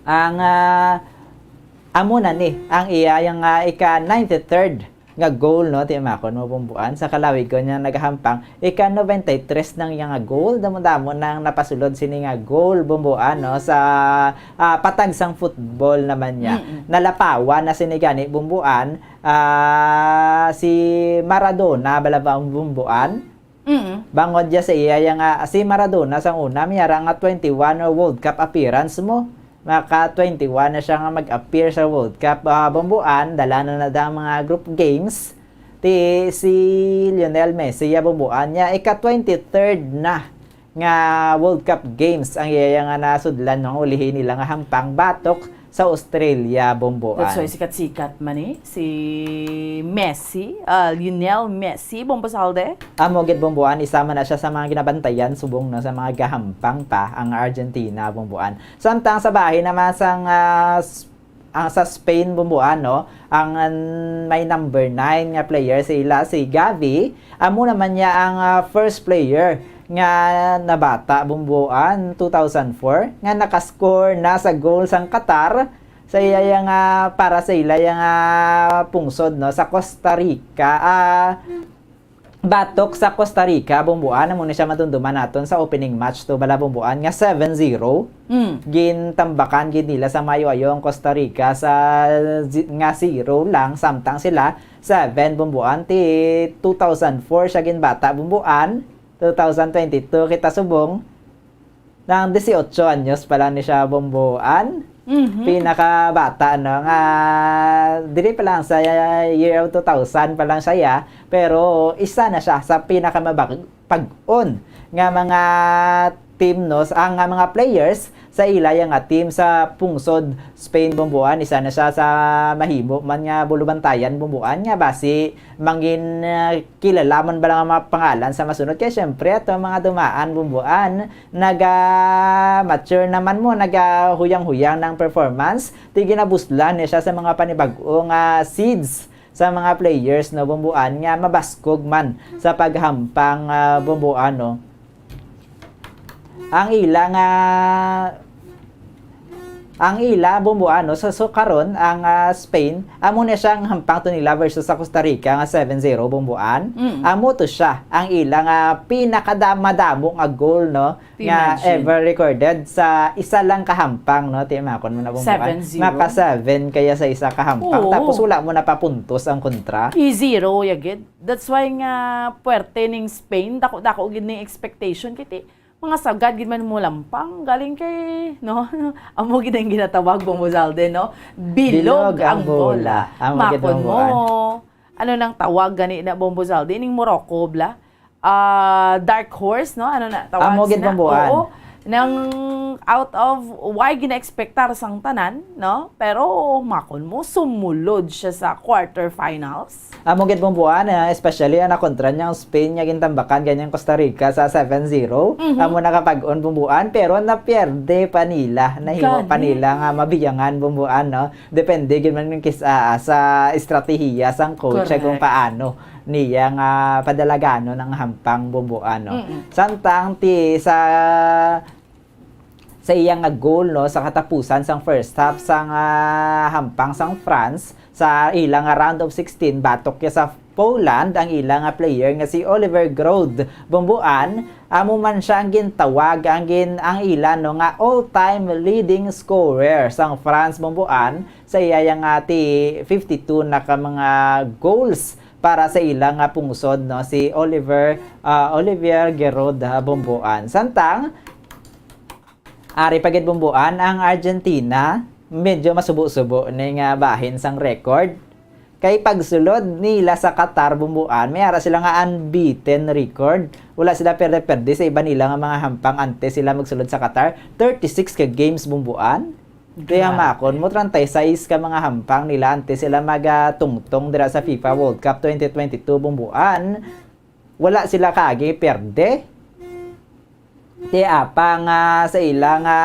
ang, ah, amo na ni ang iya yang, ah, ika ninety-third nga goal, no, ti makon mo, bumbuan, sa kalawigon niya nagahampang. Ika ninety-three nang iya nga goal, damo-damo nang napasulod sini nga goal, bumbuan, no, sa, ah, patag sang football naman niya. Mm-mm. Nalapawan na sini gani, bumbuan, ah, si Maradona, bala ba ang, bumbuan? Mm. Bangod ya sa iya ya nga, si Maradona sang una, may ara nga twenty-one World Cup appearance mo. Maka twenty-one na siya nga mag-appear sa World Cup. Ah, bumbuan, dala na na ang mga group games. Ti si Lionel Messi, ya, bumbuan niya, ika twenty-third na nga World Cup games ang iya nga nasudlan, no, ulihi nila nga hampang batok sa Australia, bumbuan. That's why sikat-sikat man eh, si Messi, ah, Lionel Messi, Bombo Salde. Amo gid, bumbuan, isa man na siya sa mga ginabantayan subong, no, sa mga gahampang pa ang Argentina, bumbuan. Samtang sa bahin naman sang, ah, s-, ang sa Spain, bumbuan, no, ang, an-, may number nine nga player sa ila, si Gavi. Amo naman niya ang, ah, first player nga nabata, bumbuan, two thousand four, nga nakascore na sa goal sang Qatar sa iya ya nga, para sa ila ya nga pungsod, no, sa Costa Rica. Ah, batok sa Costa Rica, bumbuan, amo ni siya madumduman naton sa opening match to, bala, bumbuan, nga seven zero. Mm. Gintambakan gid nila sa maayo-ayo ang Costa Rica sa zi-, nga zero lang, samtang sila seven, bumbuan, ti two thousand four siya ginbata, bumbuan, two thousand twenty-two kita subong. Nang dieciocho anyos pa lang ni siya, bumbuan. Mhm. Pinakabata, no, nga diri pa lang sa year of two thousand pa lang siya, pero isa na siya sa pinakamabag-, pag-on nga mga team, no, sa, nga mga players sa ila ya nga team sa pungsod Spain, bumbuan. Isa na siya sa mahimo man nga bulubantayan, bumbuan, nga basi mangin, ah, kilala man ba lang ang mga pangalan sa masunod? Kay syempre, ato ang mga dumaan, bumbuan, naga-mature naman mo, nagahuyang-huyang ng performance, ti ginabuslan ni siya sa mga panibag-o nga seeds sa mga players, no, bumbuan, nga mabaskog man sa paghampang, ah, bumbuan, no. Ang ila nga, ang ila, bumbuan, no? So, so karon, ang, ah, Spain, amo na siyang hampang to nila versus sa Costa Rica nga seven zero, bumbuan. Mm. Amo to siya ang ila nga pinakadamadamo nga goal, no, nga Imagine. ever recorded sa isa lang ka hampang, no? Ti makon mo na, bumbuan. Seven zero. Maka seven kaya sa isa ka hampang. Oo. Tapos wala mo napapuntos ang kontra. I zero ya gid. That's why nga puwerte ning Spain, dako-dako gid ning expectation. Kay ti, mga sagad gid man mo lampang, galing kay, no? Amo gid ang ginatawag, Bombo Zalde, no? Bilog Bilog ang ang bola. bola. Amo gid Makon ang mo, buwan. ano nang tawag gani na, Bombo Zalde? Ning Morocco, bla? Ah, dark horse, no? Ano na tawag Amo gid sina? ang buwan. Oo. Nang out of, why gina-expectar sang tanan, no? Pero, makon mo, sumulod siya sa quarterfinals. Amo gid, bumbuan, ah, especially ang nakontra niya ang Spain nga gintambakan gani ang Costa Rica sa seven zero. Mhm. Amo nakapag-on, bumbuan, pero napierde pa nila. Nahiwa pa Gani. nila nga mabiyangan, bumbuan, no? Depende gid man kis-, ah, sa estratehiya sang coach siya kung Correct. paano niya nga padalaganon ang hampang, bumbuan, no? Mm-mm. Samtang ti sa sa iya nga goal, no, sa katapusan sang first half sang, ah, hampang sang France sa ila nga round of sixteen, batok niya sa Poland ang ila nga player nga si Oliver Giroud. Bumbuan, amo man siya ang gintawag ang gin-, ang ila, no, nga all-time leading scorer sang France, bumbuan, sa iya nga ti fifty-two na ka mga goals para sa ila nga pungsod, no, si Oliver, ah, Olivier Giroud, ah, Bumbuan. Samtang, ari pa gid, Bumbuan, ang Argentina, medyo masubo-subo ni nga bahin sang record. Kay pagsulod nila sa Qatar, Bumbuan, may ara sila nga unbeaten record. Wala sila perde-perde sa iba nila nga mga hampang antes sila magsulod sa Qatar. Thirty-six ka games, Bumbuan. Kaya Grabe. makon mo, treinta y seis ka mga hampang nila antes sila magatungtong dira sa FIFA World Cup twenty twenty-two, Bumbuan. Wala sila kaagi perde. Ti apa nga sa ila nga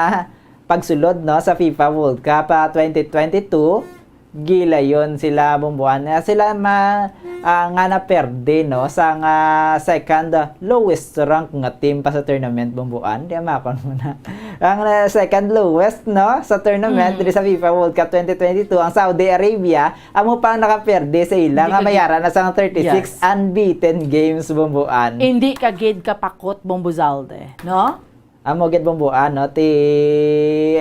pagsulod, no, sa FIFA World Cup, ah, twenty twenty-two, gilayon sila, Bumbuan, nga sila ma-, ah, nga naperde, no, sa nga second lowest rank nga team pa sa tournament, Bumbuan. Di makon mo na. Ang, ah, second lowest, no, sa tournament Mm. diri sa FIFA World Cup twenty twenty-two, ang Saudi Arabia, amo pa ang nakaperde sa ila Hindi nga ka may gid- ara na sa thirty-six Yes. unbeaten games, Bumbuan. Hindi ka gid kapakot, Bombo Zalde, no? Amo gid, Bumbuan, no? Ti,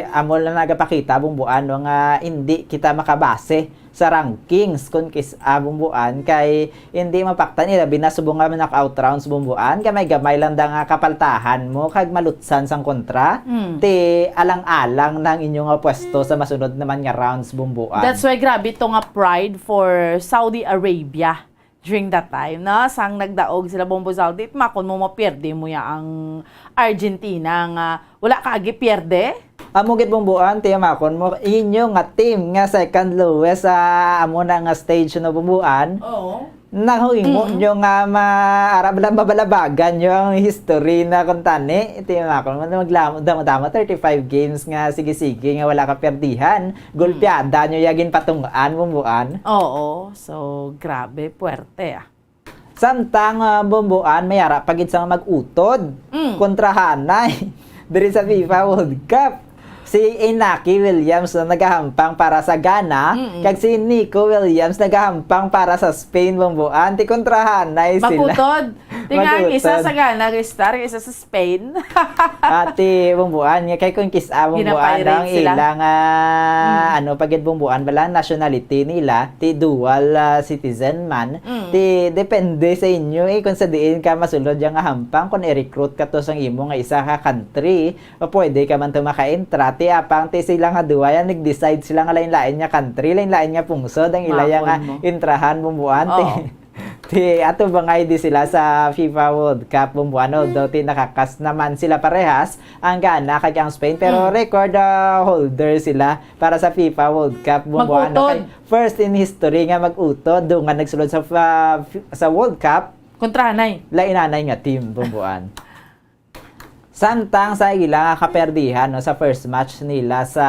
amo lang nagapakita, Bumbuan, no, nga hindi kita makabase sa rankings kun kis-a, Bumbuan, kay hindi mapaktan nila, binasubo nga knockout rounds, Bumbuan, gamay-gamay lang da nga kapaltahan mo kag malutsan sang kontra. Mm. Ti, alang-alang na ang inyo nga pwesto sa masunod naman nga rounds, Bumbuan. That's why grabe to nga pride for Saudi Arabia during that time, no? Sang nagdaog sila, Bombo Zalde, makon mo mapierde mo ya ang Argentina nga wala ka agi pierde? Amo gid, Bumbuan, ti makon mo, inyo nga team nga second lowest sa amo na nga stage, no, Bumbuan. Oo. Nahimo Mm. nyo nga ma-, ara ba lang, mabalabagan nyo ang history na kung tani. Ti makon mo, maglam-, damo-damo, thirty-five games nga sige-sige nga wala ka perdihan. Gulpiada nyo ya ginpatungan, Bumbuan. Oo. So, grabe, puwerte, ah. Samtang, ah, Bumbuan, may ara pa gid sang mag-utod Mm. kontra hanay diri sa FIFA World Cup. Si Inaki Williams na nagahampang para sa Ghana, Mm-mm. kag si Nico Williams nagahampang para sa Spain, Bumbuan. Ti kontra hanay sila. Mag-utod. Ti nga ang isa Mag-utod. sa Ghana, star, isa sa Spain. Ati, Bumbuan, nga kay kung kis-a, Bumbuan, Ginapirate ang sila. ila nga, Mm. ano, pa gid, Bumbuan, bala, nationality nila, ti dual, ah, citizen man. Mm. Ti depende sa inyo, eh, kung sa diin ka masulod ya nga hampang, kung i-recruit ka to sang imo nga isa ka country, o pwede ka man to maka-entra. Ti apang ti sila nga duwa yan, nag-decide sila nga lain-lain nga country, lain-lain nga pungsod ang ila ya nga Makon mo. entrahan, Bumbuan, ti. Oo. Ti, ato bangay di sila sa FIFA World Cup, Bumbuan, although ti nakakas naman sila parehas, ang Ghana kag ang Spain, pero Mm. record, ah, holder sila para sa FIFA World Cup, Bumbuan, Mag-utod. kay first in history nga mag-utod, dungan nagsulod sa, ah, f-, sa World Cup, Kontra hanay. lain-anay nga team, Bumbuan. Samtang sa ila nga kaperdihan, no, sa first match nila sa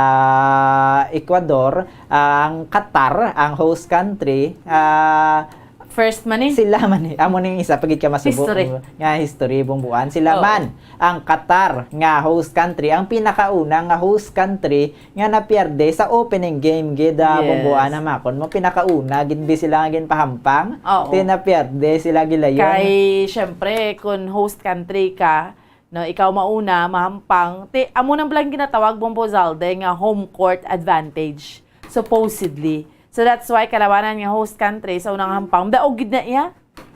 Ecuador, ang Qatar, ang host country, ah, First man eh. sila man eh. Amo ning isa pa gid ka masubo History. nga history, Bumbuan. Sila Oo. man, ang Qatar nga host country, ang pinakauna nga host country nga napierde sa opening game gid, ah, Yes. Bumbuan, na makon mo, pinakauna gid di sila nga ginpahampang. Oo. Ti napierde sila gilayon. Kay, syempre, kung host country ka, no, ikaw mauna, mahampang. Ti, amo nang bilang ginatawag, Bombo Zalde, nga home court advantage, supposedly. So that's why kalabanan nga host country sa unang hampang, daog gid na iya.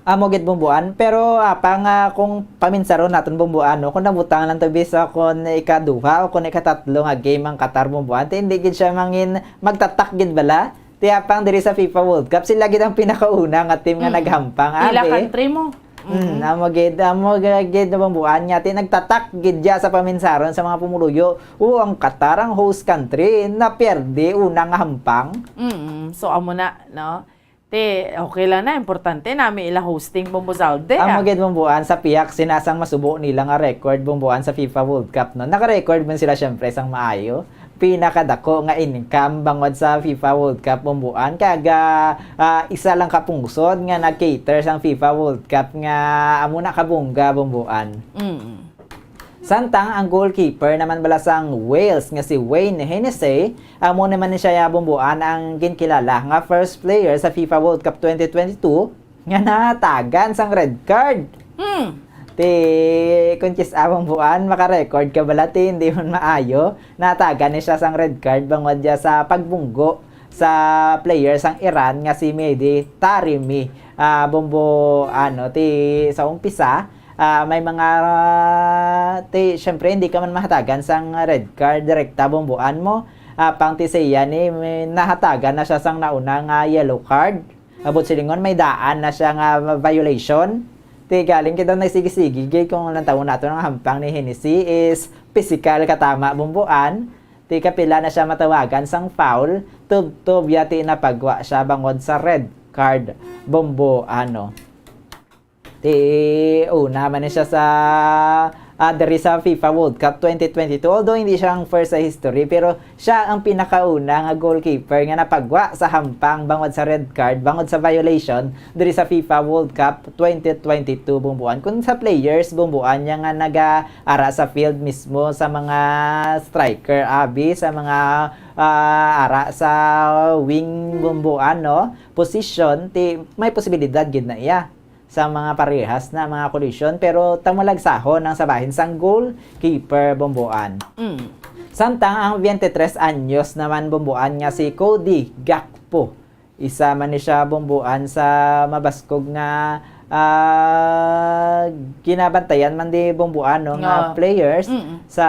Amo gid, Bumbuan, pero apang, ah, kung paminsaron naton, Bumbuan, no, kung nabutang lang to bisa kung ikaduha o kung ikatatlo nga game ang Qatar, Bumbuan, ti hindi gid siya mangin magtatak gid bala. Ti apang diri sa FIFA World Cup, sila gid ang pinakauna nga team nga Mm. naghampang, Ila abi. country mo. Mm, Mm. amo gid, amo gid, Bumbuan, nga ti nagtatak gid ya sa paminsaron sa mga pumuluyo. O ang Qatar, ang host country, napierde una nga hampang. Mm, so amo na, no? Ti, okay lang na, importante nami ila hosting, Bombo Zalde, Amo ah. gid, Bumbuan, sa pihak sina sang masubo nila nga record, Bumbuan, sa FIFA World Cup, no? Naka-record man sila, syempre, sang maayo. Pinakadako nga income bangod sa FIFA World Cup, Bumbuan. Kag, ah, ah, isa lang ka pungsod nga nag-cater sang FIFA World Cup nga amo na kabungga, Bumbuan. Mm. Samtang ang goalkeeper naman bala sang Wales nga si Wayne Hennessey, amo naman ni siya, Bumbuan, ang ginkilala nga first player sa FIFA World Cup twenty twenty-two nga natagan sang red card. Hmm. Ti, kung kis-a, Bumbuan, maka-record ka bala, ti, hindi man maayo, natagan ni siya sang red card bangod ya sa pagbunggo sa player sang Iran nga si Mehdi Taremi. Ah, Bumbo, ano, ti sa umpisa, ah, may mga, ah, ti, syempre, hindi ka man mahatagan sang red card direkta, Bumbuan mo. Ah, pang ti siya ni, may nahatagan na siya sang nauna nga yellow card. Abot silingon, may daan na siya nga violation. Ti galing kita nagsigi-sige, gid kung nantawon nato ang hampang ni Hennessy is physical katama, Bumbuan. Ti kapila na siya matawagan sang foul, tubtob ya ti napagwa siya bangod sa red card, Bumbuan, no. Ti una man ni siya sa, ah, diri sa FIFA World Cup twenty twenty-two. Although hindi siya ang first sa history, pero siya ang pinakauna nga goalkeeper nga napagwa sa hampang bangod sa red card, bangod sa violation diri sa FIFA World Cup twenty twenty-two, Bumbuan. Kung sa players, Bumbuan, niya nga naga-ara sa field mismo, sa mga striker, abi, sa mga, ah, ara sa wing, Bumbuan, no? Position, ti may posibilidad gid na iya sa mga parehas na mga kollision, pero tamo lagsahon ang sa bahin sang goalkeeper, Bumbuan. Mm. Samtang ang twenty-three anyos naman, Bumbuan, nga si Cody Gakpo, isa man ni siya, Bumbuan, sa mabaskog nga, ah, ginabantayan man di, Bumbuan, no, nga Nga. players Mm. sa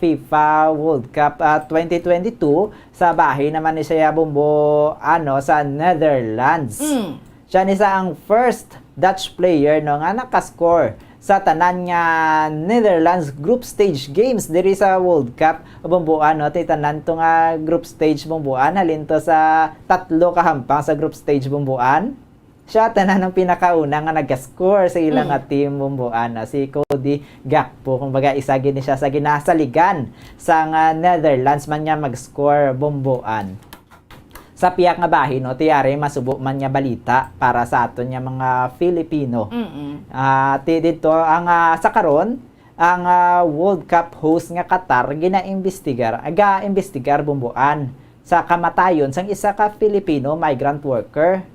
FIFA World Cup, ah, twenty twenty-two. Sa bahin naman ni siya, Bumbuan, no, sa Netherlands. Mm. Siya ni sa ang first Dutch player, no, nga nakascore sa tanan nga Netherlands group stage games diri sa World Cup, Bumbuan, no? Ti tanan to nga group stage, Bumbuan, halin to sa tatlo ka hampang sa group stage, Bumbuan. Siya tanan ang pinakauna nga nagascore sa ila Mm. nga team, Bumbuan, no? Si Cody Gakpo, kumbaga, isa gid ni siya sa ginasaligan sa nga Netherlands man nga mag-score, Bumbuan. Sa pihak nga bahin, no, ti ari masubo man nga balita para sa aton nga mga Filipino. Mm-mm. Ah, ti dito ang, ah, sa karon, ang, ah, World Cup host nga Qatar ginaimbestigar, ga-imbestigar, Bumbuan, sa kamatayon sang isa ka Filipino migrant worker.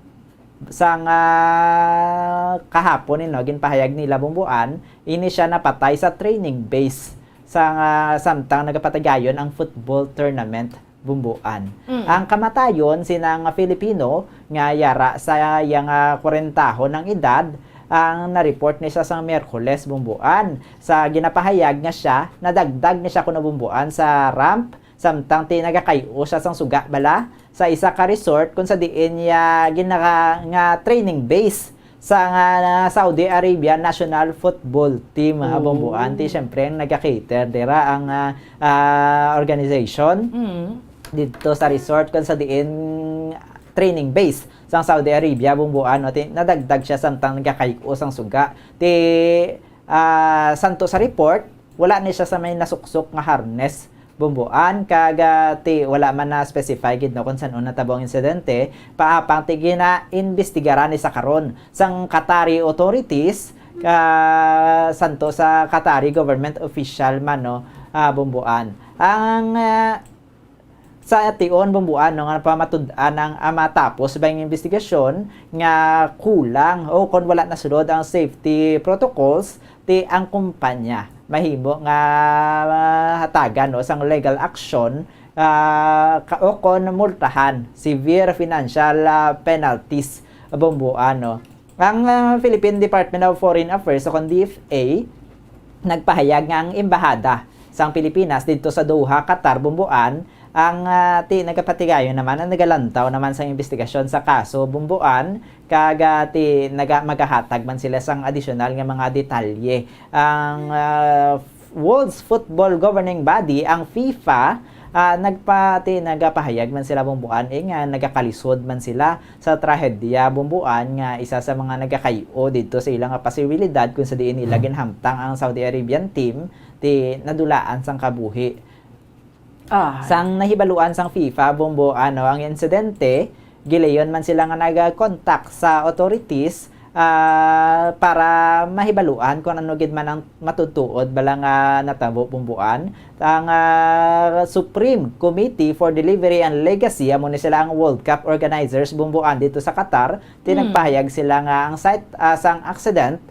Sang, ah, kahapon, no, ginpahayag nila, Bumbuan, ini siya napatay sa training base sang, ah, samtang nagapatigayon ang football tournament, Bumbuan. Mm. Ang kamatayon sinang Filipino nga yara sa iyang, ah, kwarentahon ang edad, ang na-report ni siya sang Miyerkules, Bumbuan, sa ginapahayag nga siya nadagdag ni siya kuno, Bumbuan, sa ramp samtang ti nagakay-o siya sang suga bala sa isa ka resort kung sa diin niya ginaka-, nga training base sa nga, nga Saudi Arabia national football team, ah, Oh. Bumbuan. Ti, syempre, ang naga-cater dira ang, ah, ah, organization Mm. dito sa resort kung sa diin training base sang Saudi Arabia, Bumbuan, no? Ti, nadagdag siya samtang nagakay-o sang suga. Ti, ah, santo sa report, wala ni siya sa may nasuksok nga harness, Bumbuan, kag, ah, ti wala man na-specify gid, no, kung san-o natabo ang insidente, paapang ti ginaimbestigaran ni sa karon sang Qatari authorities, ka, santo sa Qatari government official man, no, ah, Bumbuan. Ang, ah, sa tion, Bumbuan, no, nga napamatud-an ang, ah, matapos ba ang investigasyon nga kulang o kon wala nasunod ang safety protocols, ti ang kumpanya mahimo nga, ah, hatagan, no, sang legal action, ah, ka, o kon multahan, severe financial, ah, penalties, Bumbuan, no. Ang, ah, Philippine Department of Foreign Affairs o kon D F A nagpahayag nga ang embahada sang Pilipinas didto sa Doha, Qatar, Bumbuan, ang, ah, ti nagapatigayon naman, ang nagalantaw naman sang investigasyon sa kaso, Bumbuan, kag, ah, ti naga-, magahatag man sila sang adisyonal nga mga detalye. Ang, ah, World's Football Governing Body, ang FIFA, ah, nagpa-, ti nagapahayag man sila, Bumbuan, eh, nga nagakalisod man sila sa trahedya, Bumbuan, nga isa sa mga nagakay-o didto sa ila nga posibilidad kung sa diin nila ginhamtang ang Saudi Arabian team, ti nadulaan sang kabuhi. Ah. Sang nahibaluan sang FIFA, Bumbuan, no, ang insidente, gilayon man sila nga nag-contact sa authorities, ah, para mahibaluan kung ano gid man ang matutuod bala nga natabo, Bumbuan. Ang, ah, Supreme Committee for Delivery and Legacy, amo ni sila ang World Cup organizers, Bumbuan, dito sa Qatar, ti Hmm. nagpahayag sila nga ang site, ah, sang accident,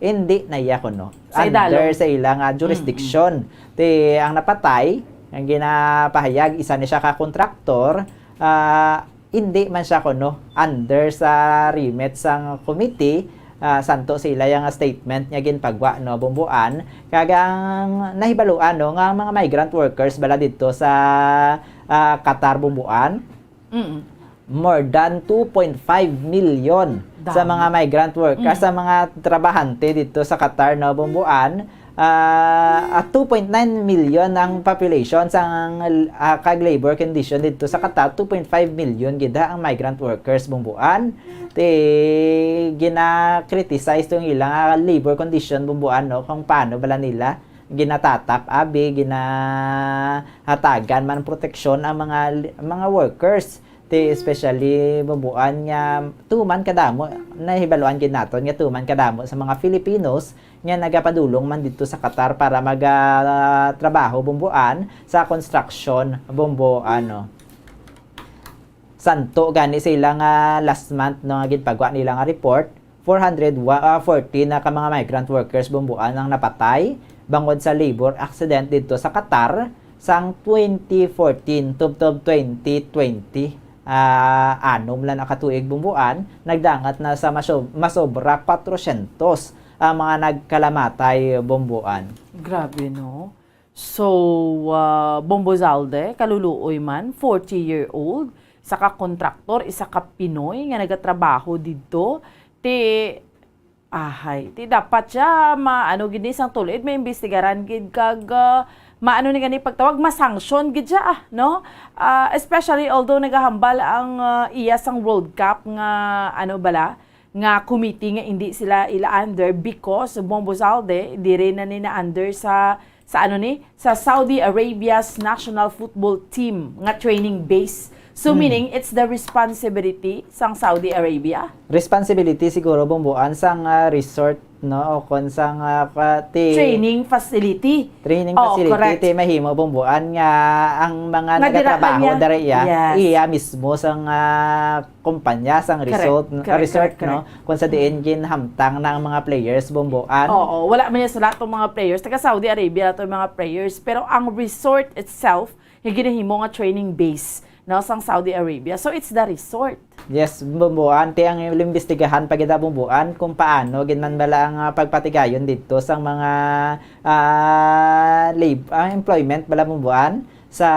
hindi na iya kuno Sa idalom. under sa ila nga Mm, jurisdiction. Ti ang napatay, ang ginapahayag, isa ni siya ka kontraktor, ah, Hindi man siya kuno under sa remit sang committee, ah, santo sila yang statement nga ginpagwa, no, Bumbuan. Kag ang nahibaluan, no, nga ang mga migrant workers bala didto sa, ah, Qatar, Bumbuan, Mm. more than two point five million sa Dami. mga migrant workers, Mm. sa mga trabahante didto sa Qatar, no, Bumbuan. Ah, at two point nine million ang population sang, ah, kag labor condition didto sa Qatar, two point five million gid ang migrant workers, Bumbuan. Ti gina-criticize tong ilang, ah, labor condition, Bumbuan, no, kung paano bala nila ginatatap, abi, ginahatagan man proteksyon ang mga, mga workers. Ti especially, Bumbuan, nga tuman kadamo, nahibaluan gid naton nga tuman kadamo sa mga Filipinos nga nagapadulong man didto sa Qatar para mag, ah, trabaho, Bumbuan, sa construction, Bumbuan, no. Santo gani sila nga last month, no, nga ginpagwa nila nga report, four hundred wa-, ah, fourteen na ka mga migrant workers, Bumbuan, ang napatay bangod sa labor accident didto sa Qatar sang twenty fourteen tubtob twenty twenty. Ah, anom lang na ka tuig, Bumbuan, nagdangat na sa maso-, masobra kwatrosyentos ang mga nagkalamatay, Bumbuan. Grabe, no? So, ah, Bombo Zalde, kaluluoy man, forty-year-old, sa ka kontraktor, isa ka Pinoy nga nagatrabaho didto, ti, ahay, ti dapat siya ma-, ano gid ni sang tulid, maimbestigaran gid kag, ah, maano ni gani pagtawag, masanction gid siya, ah, no? Ah, especially although nagahambal ang, ah, iya sang World Cup nga, ano bala, nga committee nga indi sila ila under because Bombo Zalde diri na ni na under sa, sa ano ni, sa Saudi Arabia's national football team nga training base. So, Hmm. meaning, it's the responsibility sang Saudi Arabia? Responsibility siguro, Bumbuan, sang, ah, resort, no? O kon sang, ah, ka-, ti-, Training facility. Training Oo, facility, correct. Ti mahimo, Bumbuan, nga ang mga Nga dira nagatrabaho lang niya. dara iya, Yes. iya mismo sang, ah, kumpanya, sang Correct, resort, correct, resort, correct, no? correct. Kung sa diin Mm. ginhamtang na ang mga players, Bumbuan. Oo, wala man niya sila tong mga players. Taga Saudi Arabia to mga players. Pero ang resort itself, yung ginahimo nga training base, no, sang Saudi Arabia. So, it's the resort. Yes, Bumbuan. Ti ang imbestigahan pa gid, Bumbuan, kung paano gid man bala ang, ah, pagpatigayon didto sang mga, ah, lab-, ah, employment bala, Bumbuan, sa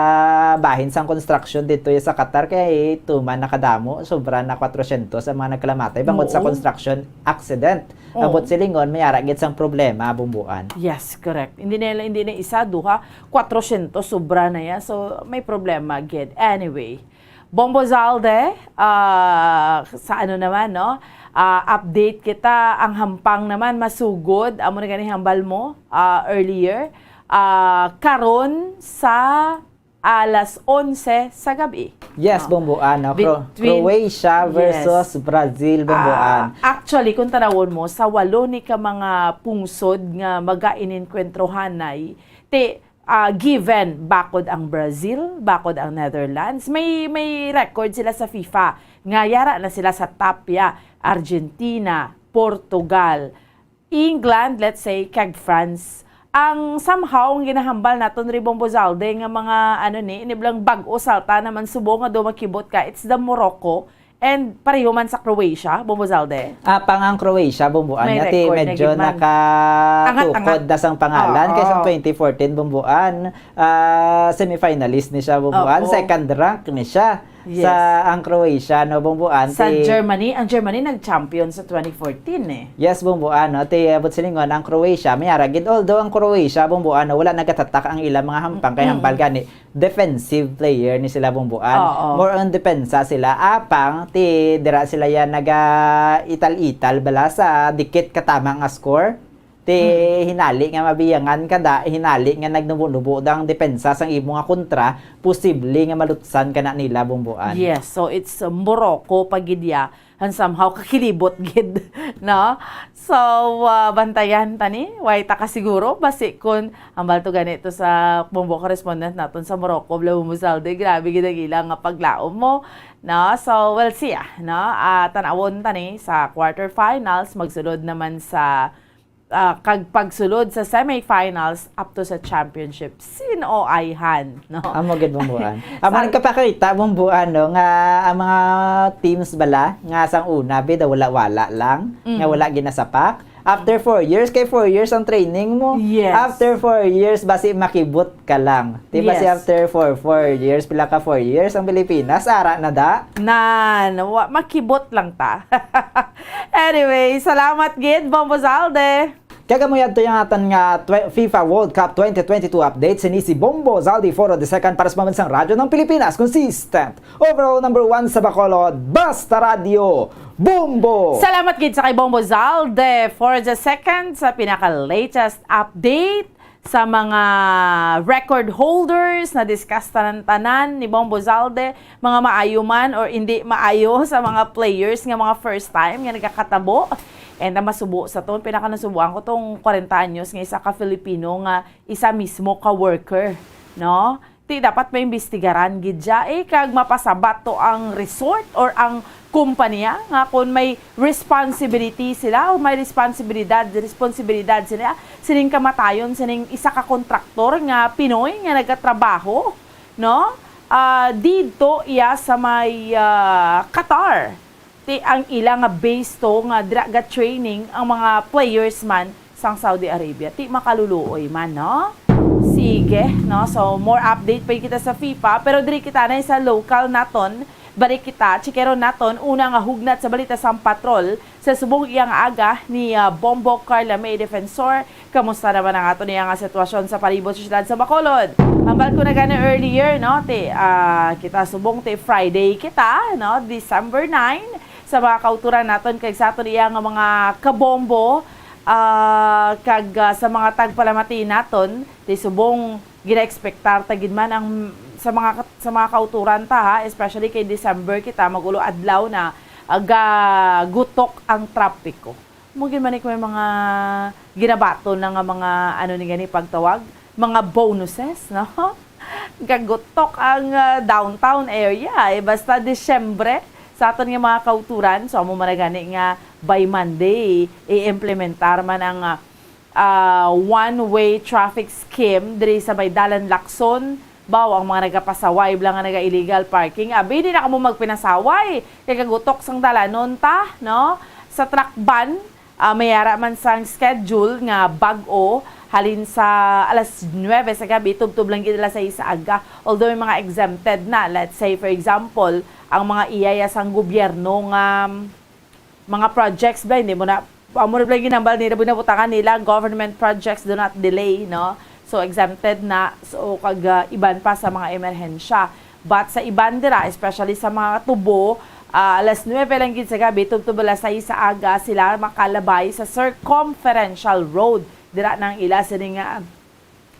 bahin sang construction didto sa Qatar, kay tuman nakadamo, sobra na kwatrosyentos ang mga nagkalamatay bangod sa Oo. construction accident. Oo. Ambot silingon, may ara gid sang problema, Bumbuan. Yes, correct. Hindi na, hindi na isa, duha, kwatrosyentos, sobra na yan. So, may problema gid. Anyway, Bombo Zalde, ah, sa ano naman, no? Ah, update kita, ang hampang naman masugod, amo na gani hambal mo, ah, earlier. Ah, karon sa alas onse sa gabi. Yes, No? Bumbuan, no? Cro-, Between Croatia Yes. versus Brazil, Bumbuan. Ah, actually, kung tanawon mo, sa walo ni ka mga pungsod nga magainenkwentrohanay, ti, ah, given, bakod ang Brazil, bakod ang Netherlands, may, may record sila sa FIFA nga yara na sila sa top, ya. Argentina, Portugal, England, let's say, kag France. Ang somehow, ang ginahambal naton ri, Bombo Zalde, nga mga, ano ni, iniblang bag-o salta naman subo nga do makibot ka, it's the Morocco, and pareho man sa Croatia, Bombo Zalde. Apang ang Croatia, Bumbuan, May nga ti record na medyo gid man. nakatukod Angat-angat. na sang pangalan Oo. kay sang twenty fourteen, Bumbuan, ah, semifinalist ni siya, Bumbuan, Oo. second rank ni siya. Yes. Sa ang Croatia, no, Bumbuan, Sa ti Germany, ang Germany nag-champion sa twenty fourteen eh. Yes, Bumbuan, no? Ti, abot silingon, ang Croatia, may ara gid. Although ang Croatia, Bumbuan, no, wala nagatatak ang ilang mga hampang kay Mm-mm. hambal gani. Defensive player ni sila, Bumbuan. Oo. More on depensa sila. Apang, ti, dira sila yan naga-ital-ital bala sa dikit katama nga score. Ti Mm. hinali nga mabiyangan ka da, hinali nga nagnubo-nubo da ang depensa sang imo nga kontra, posible nga malutsan ka na nila, Bumbuan. Yes, so it's, uh, Morocco pa gid ya, and somehow kakilibot gid, no? So, uh, bantayan ta ni, way ta kasiguro, basi kun ang balto gani to sa Bombo correspondent naton sa Morocco, Bla Bumbo Zalde, grabe gid ang ilang nga paglaom mo, no? So, we'll see, ah, no? Ah, tanawon ta ni sa quarterfinals, magsulod naman sa ah, kag pagsulod sa semifinals up to sa championship. Sin-o ayhan, no? Amo gid, Bomboan. Amo Sa- nagkapakita, Bomboan, no, nga ang mga teams bala nga sang una bida wala-wala lang, Mm. nga wala ginasapak. After four years, kay four years ang training mo. Yes. After four years, basi makibot ka lang. Di ba si Yes. after four, four years, pila ka four years ang Pilipinas, ara na da? Nan, wa, makibot lang ta. Anyway, salamat gid, Bombo Zalde. Kag amo yadto yung atan nga twe- FIFA World Cup twenty twenty-two update. Sini si Bombo Zaldi Foro the second para sa Pambansang Radyo ng Pilipinas. Consistent. Overall number one sa Bacolod. Basta Radyo. Bombo! Salamat gid sa kay Bombo Zalde for the second sa pinaka-latest update sa mga record holders. Na-discuss tanan-tanan ni Bombo Zalde, mga maayo man or hindi maayo sa mga players nga mga first time nga nagakatabo. And ang masubo sa ton, pinaka nasubuan ko tong kwarenta anyos nga isa ka Filipino nga isa mismo ka worker, no? Ti dapat maimbestigaran gid siya, eh, kag mapasabat to ang resort or ang kumpanya nga kung may responsibility sila o may responsibilidad, responsibilidad sila sining kamatayon sining isa ka kontraktor nga Pinoy nga nagatrabaho, no? Ah, didto iya sa may, ah, Qatar. Ti ang ila nga base to nga dira ga training ang mga players man sang Saudi Arabia. Ti makaluluoy man, no? Sige, no? So, more update pa kita sa FIFA, pero diri kita na sa local naton. Balik kita, chikeron naton una nga hugnat sa balita sang patrol sa subong iyang aga ni, ah, Bombo Carla May Defensor. Kamusta naman ang ato niya nga sitwasyon sa palibot sa siyudad sa Bacolod? Hambal ko na gani earlier, no? Ti, ah, kita subong ti Friday kita, no? December nine, sa mga kauturan naton kag sa aton iya nga mga kabombo, ah, kag, ah, sa mga tagpalamati naton, ti subong gina-expectar ta gid man ang sa mga kat- sa mga kauturan ta, ha, especially kay December kita, mag-ulo adlaw na, ah, gagutok ang trapiko. Mo gid man ni kung may mga ginabaton na nga mga, ano ni gani pagtawag, mga bonuses, no? Gagutok ang, ah, downtown area, eh, basta Disyembre sa aton nga mga kauturan. So, amo man na gani nga by Monday i-implementar man ang, ah, ah, one-way traffic scheme diri sa may Dalan Lacson. Baw, ang mga nagapasaway bala nga naga-illegal parking, abi, di na kamo magpinasaway. Kay kagutok sang dalanon ta, no? Sa truck ban, ah, may ara man sang schedule nga bag-o, halin sa alas nuwebe sa gabi, tubtob lang gid alas sais sa aga. Although may mga exempted na, let's say, for example, ang mga iyaya sang gobyerno nga mga projects ba, hindi mo na, amo na pala ginambal nila, binabutangan nila, government projects do not delay, no? So, exempted na, so, kag, ah, iban pa sa mga emerhensya. But sa iban dira, especially sa mga tubo, ah, alas nuwebe lang gid sa gabi, tubtob alas sais sa aga, sila makalabay sa Circumferential Road. Dira nang ila sini nga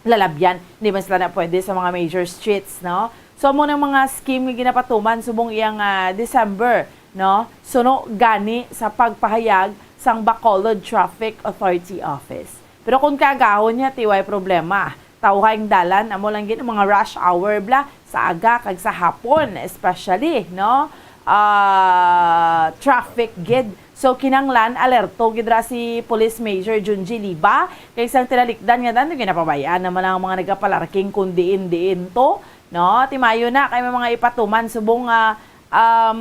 lalabyan, hindi man sila na pwede sa mga major streets, no? So, amo nang mga scheme nga ginapatuman subong iyang, ah, December, no? Suno gani sa pagpahayag sang Bacolod Traffic Authority Office. Pero kung kaagahon niya, ti way problema. Tawhay ang dalan, amo lang gid ang mga rush hour bala, sa aga kag sa hapon, especially, no? Ah, traffic gid. So, kinanglan, alerto gid ra si Police Major Junji Liba, kay sang tinalikdan nga dan, ginapabayaan naman ang mga nagapalarking kung diin-diin to, no? Ti maayo na, kay may mga ipatuman subong nga, um,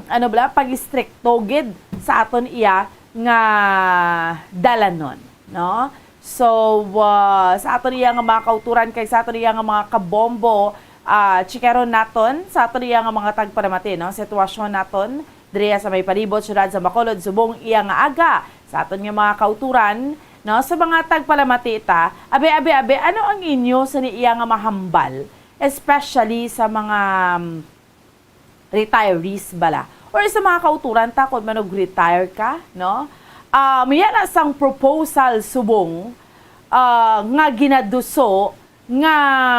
ano bala, pag-istrikto gid sa aton iya nga dalanon, no? So, ah, sa aton iya nga mga kauturan kag sa aton iya nga mga kabombo, ah, chikaron naton sa aton iya nga mga tagpalamati, no? Sitwasyon naton diri sa may palibot siyudad sa Bacolod subong iya nga aga. Sa aton nga mga kauturan, no, sa mga tagpalamati ta, abi, abi, abi, ano ang inyo sa ni iya nga mahambal, especially sa mga, um, retirees bala or sa mga kauturan ta, kung manog retire ka, no? Ah, may ara sang proposal subong, ah, nga ginaduso nga,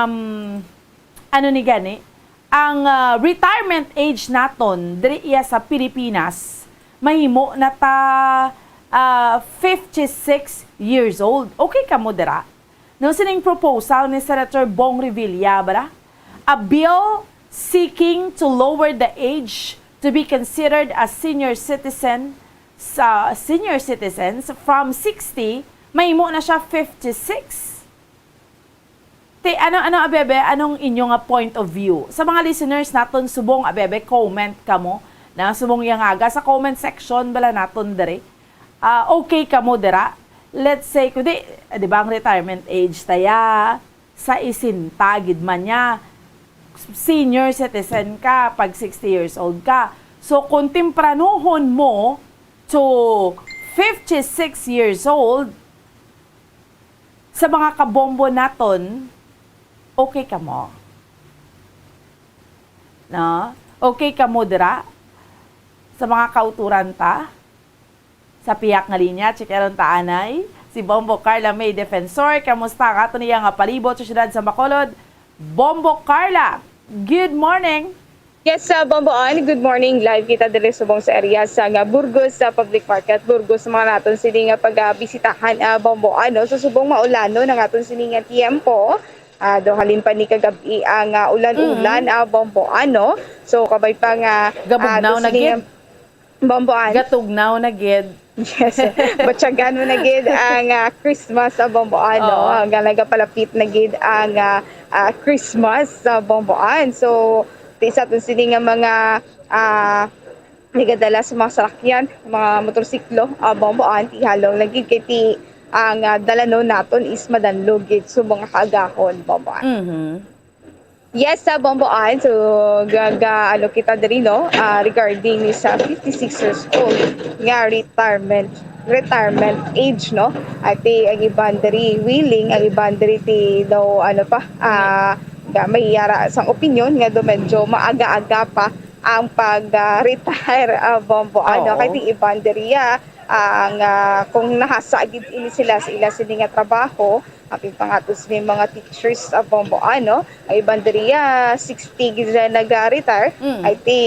um, ano ni gani, ang, ah, retirement age naton diri iya sa Pilipinas mahimo na ta, ah, fifty-six years old. Okay kamo dira? No, sining proposal ni Senator Bong Revilla, bala? A bill seeking to lower the age to be considered a senior citizen sa senior citizens from sixty Mahimo na siya fifty-six. Ti, ano, ano, abebe, anong inyo nga point of view? Sa mga listeners naton subong, abebe, comment kamo na subong yang aga sa comment section bala naton diri. Ah, okay kamo dira? Let's say, kundi, di ba, ang retirement age taya sa sesenta gid man niya. Senior citizen ka pag sixty years old ka. So, kung tempranuhon mo to fifty-six years old, sa mga kabombo naton, okay kamo? No? Okay kamo dira? Sa mga kauturan ta? Sa pihak nga linya, checkeron ta anay si Bombo Carla May Defensor. Kamusta ang ato niya nga palibot sa siyudad sa Bacolod? Bombo Carla, good morning! Yes, sa Bombo Ann, good morning. Live kita diri subong sa area sa nga Burgos, sa Public Market, Burgos, mga naton sini nga pagabisitahan, ah, Bombo Ann, no? So, subong maulano ang aton sini nga tiyempo. Ah, do halin pa ni kagab-i ang, ah, ulan-ulan, Mhm. ah, Bombo Ann, no? So, kabay pa nga, ah, Gabugnaw do na sini nga gid. Bombo Ann. Gatugnaw na gid. Yes. Batyagan mo na gid ang, ah, Christmas sa Bombo Ann, no? Oo. Nga nagapalapit na gid ang, ah, ah, Christmas sa Bombo Ann. So, ti sa aton sini nga mga, ah, nagadala sa mga salakyan, mga motorsiklo, ah, Bombo Ann, ti halong lagi kay ti ang, ah, dalanon naton is madanlog gid sa mga kaagahon, Bombo Ann. Mhm. Yes, sa Bombo Ann. So, ga, ga, ano kita diri, no? Ah, regarding ni sa fifty-six years old nga retirement, retirement age, no? Ati ang iban diri willing, ang iban diri ti daw, ano pa, ah, ga, may yara sang opinion nga do medyo maaga-aga pa ang pag, ah, retire, ah, Bombo Ann, no? Oo. Kay ti iban diri, ah, ang, ah, kung nahasa gid ini sila sa ila sini nga trabaho, apin pa nga to sini mga teachers, ah, Bombo Ann, no? Ang iban diri, ah, sixty gid sila nag-retire, Mm. ay ti,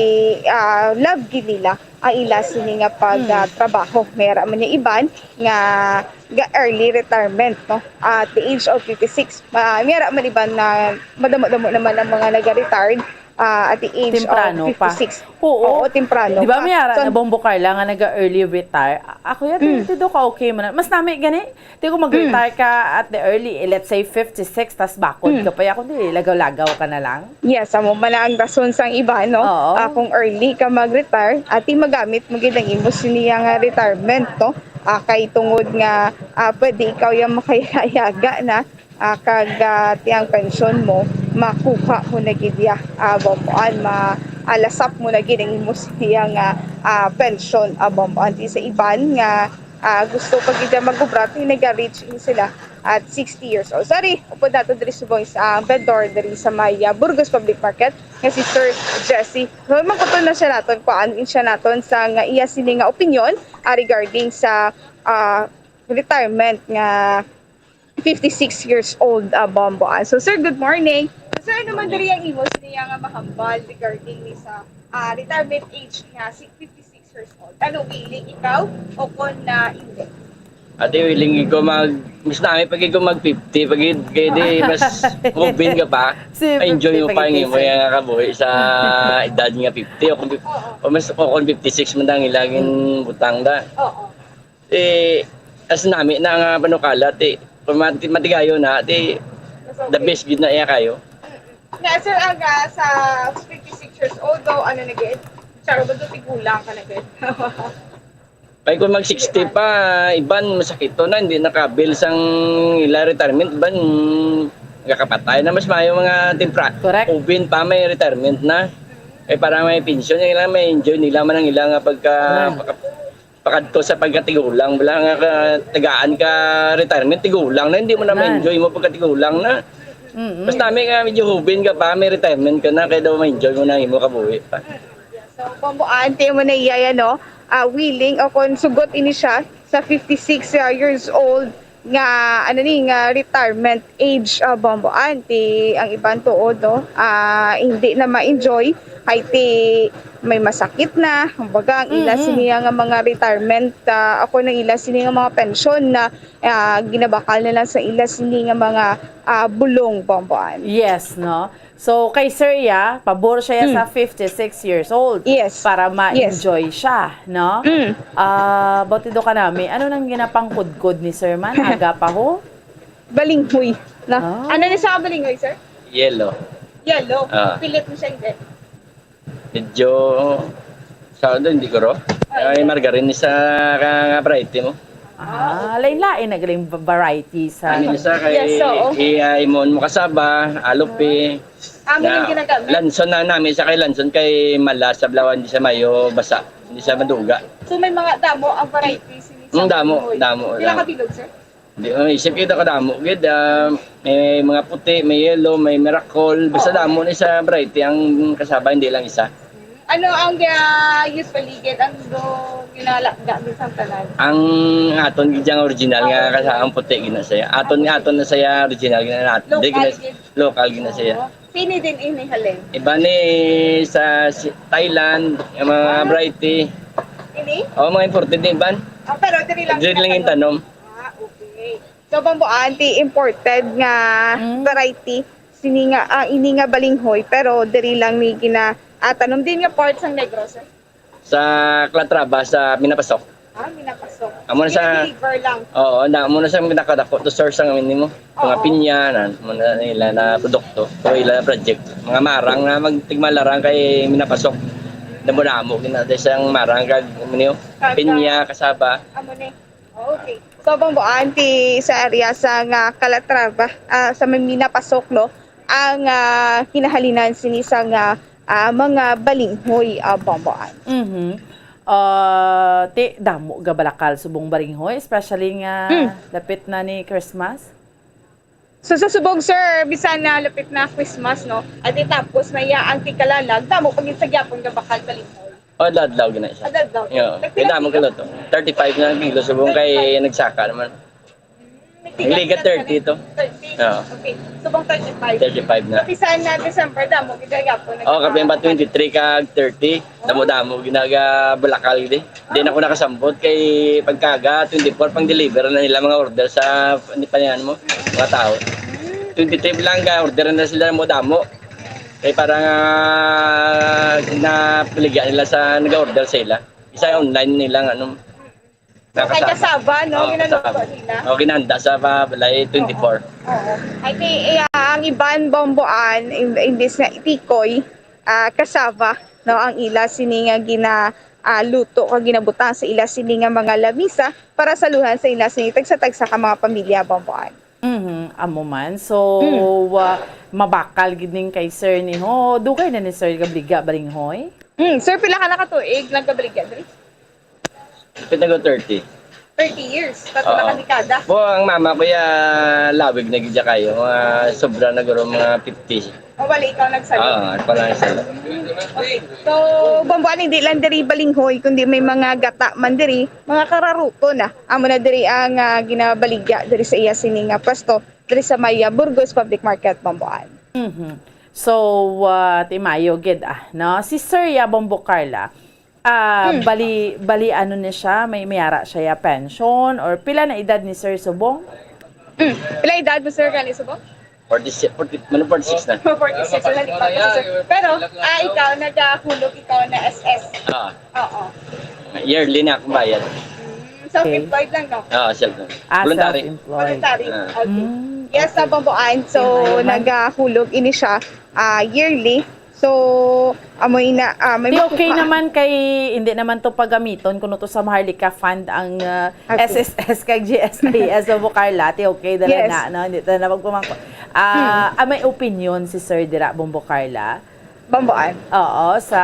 ah, love gid nila ang ila sini nga pag, Mm. ah, trabaho. May ara man yung iban nga ga-early retirement, no? At the age of fifty-six, ah, may ara man iban na madamo-damo naman ang mga nag-retired, ah, at the age Temprano of pa. fifty-six. Oo. Oo, temprano Di ba, pa. may ara So, na Bombo Carla nga naga-early retire? A-, ako yan, Mm. ti, ti do ka okay man. Mas nami gani, ti kung mag-retire Mm. ka at the early, eh, let's say fifty-six, tas bakod Mm. ka pa, ya, kung di, lagaw-lagaw ka na lang. Yes, amo man ang rason sang iba, no? Oo. Ah, kung early ka mag-retire, ati magamit mo gid ang imo siniya nga retirement, no? Ah, kay tungod nga, ah, pwede ikaw yung makayaga na, ah, kag, ah, ti ang pensyon mo, makuha mo na gid ya, ah, Bombo Ann, ma-, alasap mo na gid ang imo siya nga, ah, pensyon, ah, Bombo Ann. Ti sa iban nga, ah, gusto pa gid ya mag-obra, ti naga-reach in sila at sixty years old. Sorry, upod nato diri subong sa vendor diri sa may, ah, Burgos Public Market nga si Sir Jesse. So, mangkuton na siya naton, kuan, in siya naton sa nga iya sini nga opinion, ah, regarding sa, ah, retirement nga fifty-six years old, ah, Bombo Ann. So, sir, good morning. So, sir, ano man diri ang imo sa niya nga mahambal regarding ni sa, ah, retirement age nga si fifty-six years old? Ano, willing ikaw o kon na hindi? Ate, willing ko mag, mas nami pa gid ko mag fifty, pa gid, kay di mas moving ka pa. Si Ma-enjoy fifty mo pa pa gid, imo sir. Yung kabuhi sa edad nga fifty, o kung, Oo. o mas, o kung fifty-six man ang ilang butang da. Oo. Eh, as nami na nga panukala, ti, pag mati-, matigayon na, ti, Mas the okay. best gid na iya kayo. Mm-mm. Na, sir, ang, ah, sa fifty-six years old daw, ano na gid? Charo ba to, tigulang ka na gid? Kay kung mag sixty pa, iban masakit to na, hindi nakabil sang ila retirement, iban nakapatay na, mas maayo mga tempra-, Correct. Ubin pa may retirement na. Eh, para may pensyon, yung ilang may enjoy nila man ang ilang nga pagka-, Correct. pagka-, pakadto sa pagkatigulang, wala nga ka, tagaan ka retirement, tigulang na, hindi mo na Nan. ma-enjoy mo pagkatigulang na. Mm-mm. Basta may nga medyo hubin ka pa, may retirement ka na, kaya daw ma-enjoy mo na ang imo kabuhi pa. So, Bombo Ann, ti mo na iya yan, no? Ah, willing o kung sugot ini siya sa fifty-six, ah, years old, nga, ano ni, nga retirement age, ah, Bombo Ann, ti ang iban tuod, no? Ah, hindi na ma-enjoy, ay ti may masakit na, kumbaga, ang ila Mm-mm. sini nga mga retirement, ah, ako na ila sini nga mga pensyon na, ah, ginabakal na lang sa ila sini nga mga, ah, bulong, Bomboan. Yes, no? So, kay Sir Ya, pabor siya sa Mm. fifty-six years old Yes. para Yes. ma-enjoy siya, no? Mm. Ah, bautido ka nami. Ano nang ginapangkudkod ni Sir man? Aga pa ho? Balinghoy. Na. Ah. Ano ni sa balinghoy, sir? Yellow. Yellow. Ah. Pilit mo siya, hindi. Medyo sa ano, hindi ko ro. Ay, margarine sa ka- nga variety mo. Ah, lain-lain na galing variety sa... Ano isa kay Yes, oo. i-, ah, imon mo kasaba, alupi. Amo Na, yung ginagamit. Lanson na namin sa kay Lanson kay mala sa blawan, hindi siya mayo basa, hindi siya maduga. So may mga damo ang variety sini sa Mm, damo, balinghoy. damo, Pila damo. ka bilog, sir? Di oh, isip kita ka damo gid, ah, may mga puti, may yellow, may miracle, basta Oo. damo ni sa variety ang kasaba, hindi lang isa. Ano ang uh, usually gid ang do ginalakda gid sa tanan? Ang aton gid ang original nga kasaba ang puti gina siya. Aton nga aton na siya original gina natin. Di Local gina gid. Local gina siya. Oo. Sini din ini halin? Iba ni sa si- Thailand, yung mga variety. Ini? O, mga imported din iban. Ah, pero diri lang. Diri lang yung tanom. Ah, okay. So Bomboan, ti imported nga Mm. variety sini nga ah, ini nga balinghoy, pero diri lang ni gina ah, tanom din nga part sang Negros, sir? Sa Calatrava, sa Minapasok. Ah, Minapasok. Amo na sa- Gina-deliver lang. Oo, na mo na sa pinakadako to source ang amin nimo. Mga Oo. pinya na, mo na nila na produkto, o ila na project. Mga marang na magtigmalarang kay Minapasok. Damo-damo gina sa isang marang kag ano niyo, Kag- pinya, kasaba. Amo ni. Okay. So Bomboan, ti sa area sa nga Calatrava, ah, sa may Minapasok, no, ang ah, kinahalinan sini sa nga ah, mga balinghoy, ah, Bomboan. Mhm. Ah, ti damo ga balakal subong balinghoy, especially nga Mm. dapit na ni Christmas. So sa subong, sir, bisan na lapit na Christmas, no? Ati tapos na iya ang tigkalalag, damo pa gid sa gyapon nga bakal balinghoy. O, adlaw-adlaw gina siya. Adlaw-adlaw. Yeah. Kaya damo ka luto. Thirty-five na ang kilo, subong kay nagsaka naman. Hindi ka thirty to. Thirty. Oo. Okay. Subong thirty-five. Thirty-five na. Bisan na December, damo gid gyapon. O, kapin ba twenty-three kag thirty? Damo-damo ginaga balakal gid. Di na ko nakasambot kay pagkaga twenty-four pang deliver na nila mga order sa ni panihan mo, mga tao. Twenty-three lang ga order na sila mo damo. Kay para nga napaligya nila sa nag-order sa ila. Isa online nila nga ano. Kay kasaba, no? Oo, Ginaluto kasaba. nila. O, ginanda sa pa- balay twenty-four. Oo. Ay, kay, eh, ang iban Bomboan, im- imbis na itikoy, ah, kasaba, no, ang ila sini nga gina ah, luto kag ginabutang sa ila sini nga mga lamisa para saluhan sa ila sini tagsa-tagsa ka mga pamilya, Bomboan. Mhm, amo man. So, ah, mabakal gid ning kay Sir ni ho. Dugay na ni Sir gabaligya balinghoy? Hmm, sir, pila ka nakatuig lang gabaligya diri? Pinago thirty. Thirty years, tato na Oo. ka dekada. Po, ang mama ko ya lawig na gid kayo, mga sobra na guro mga fifty. O wala ikaw nagsalo? Ah, ako lang sa Okay. So, Bomboan, hindi lang diri balinghoy, kundi may mga gata man diri, mga kararuto na. Amo na diri ang ah, ginabaligya diri sa iya sini nga pwesto, diri sa may ah, Burgos Public Market, Bomboan. Mhm. So, ah, ti mayo gid, ah, no? Si Sir ya Bombo Carla, ah, bali, bali ano ni siya, may mayara siya ya pension, or pila na edad ni Sir subong? Hmm. Pila edad mo, sir, gani subong? Forty-six, forty, ano, forty-six na. Forty-six na lipat na, sir. Pero, ah, ikaw, nagahulog ikaw na S S. Ah, Oo. yearly na akong bayad. Mm, self-employed lang, no? Ah, self. Ah, Voluntary. Self-employed. Voluntary. Ah. Okay. Mm, Yes, sa Bomboan. So, Okay, ayun, ma'am. Nagahulog ini siya ah, yearly. So, amoy na, ah, may Di okay makuha. Naman kay, hindi naman to paggamiton kuno to sa Maharlika Fund ang ah, Okay. S S S kag G S I S Bombo Carla. Ti okay dala Yes. Na, no? Hindi ta na magpumangko. Ah, ah, may opinion si Sir dira, Bombo Carla. Bomboan. Oo, sa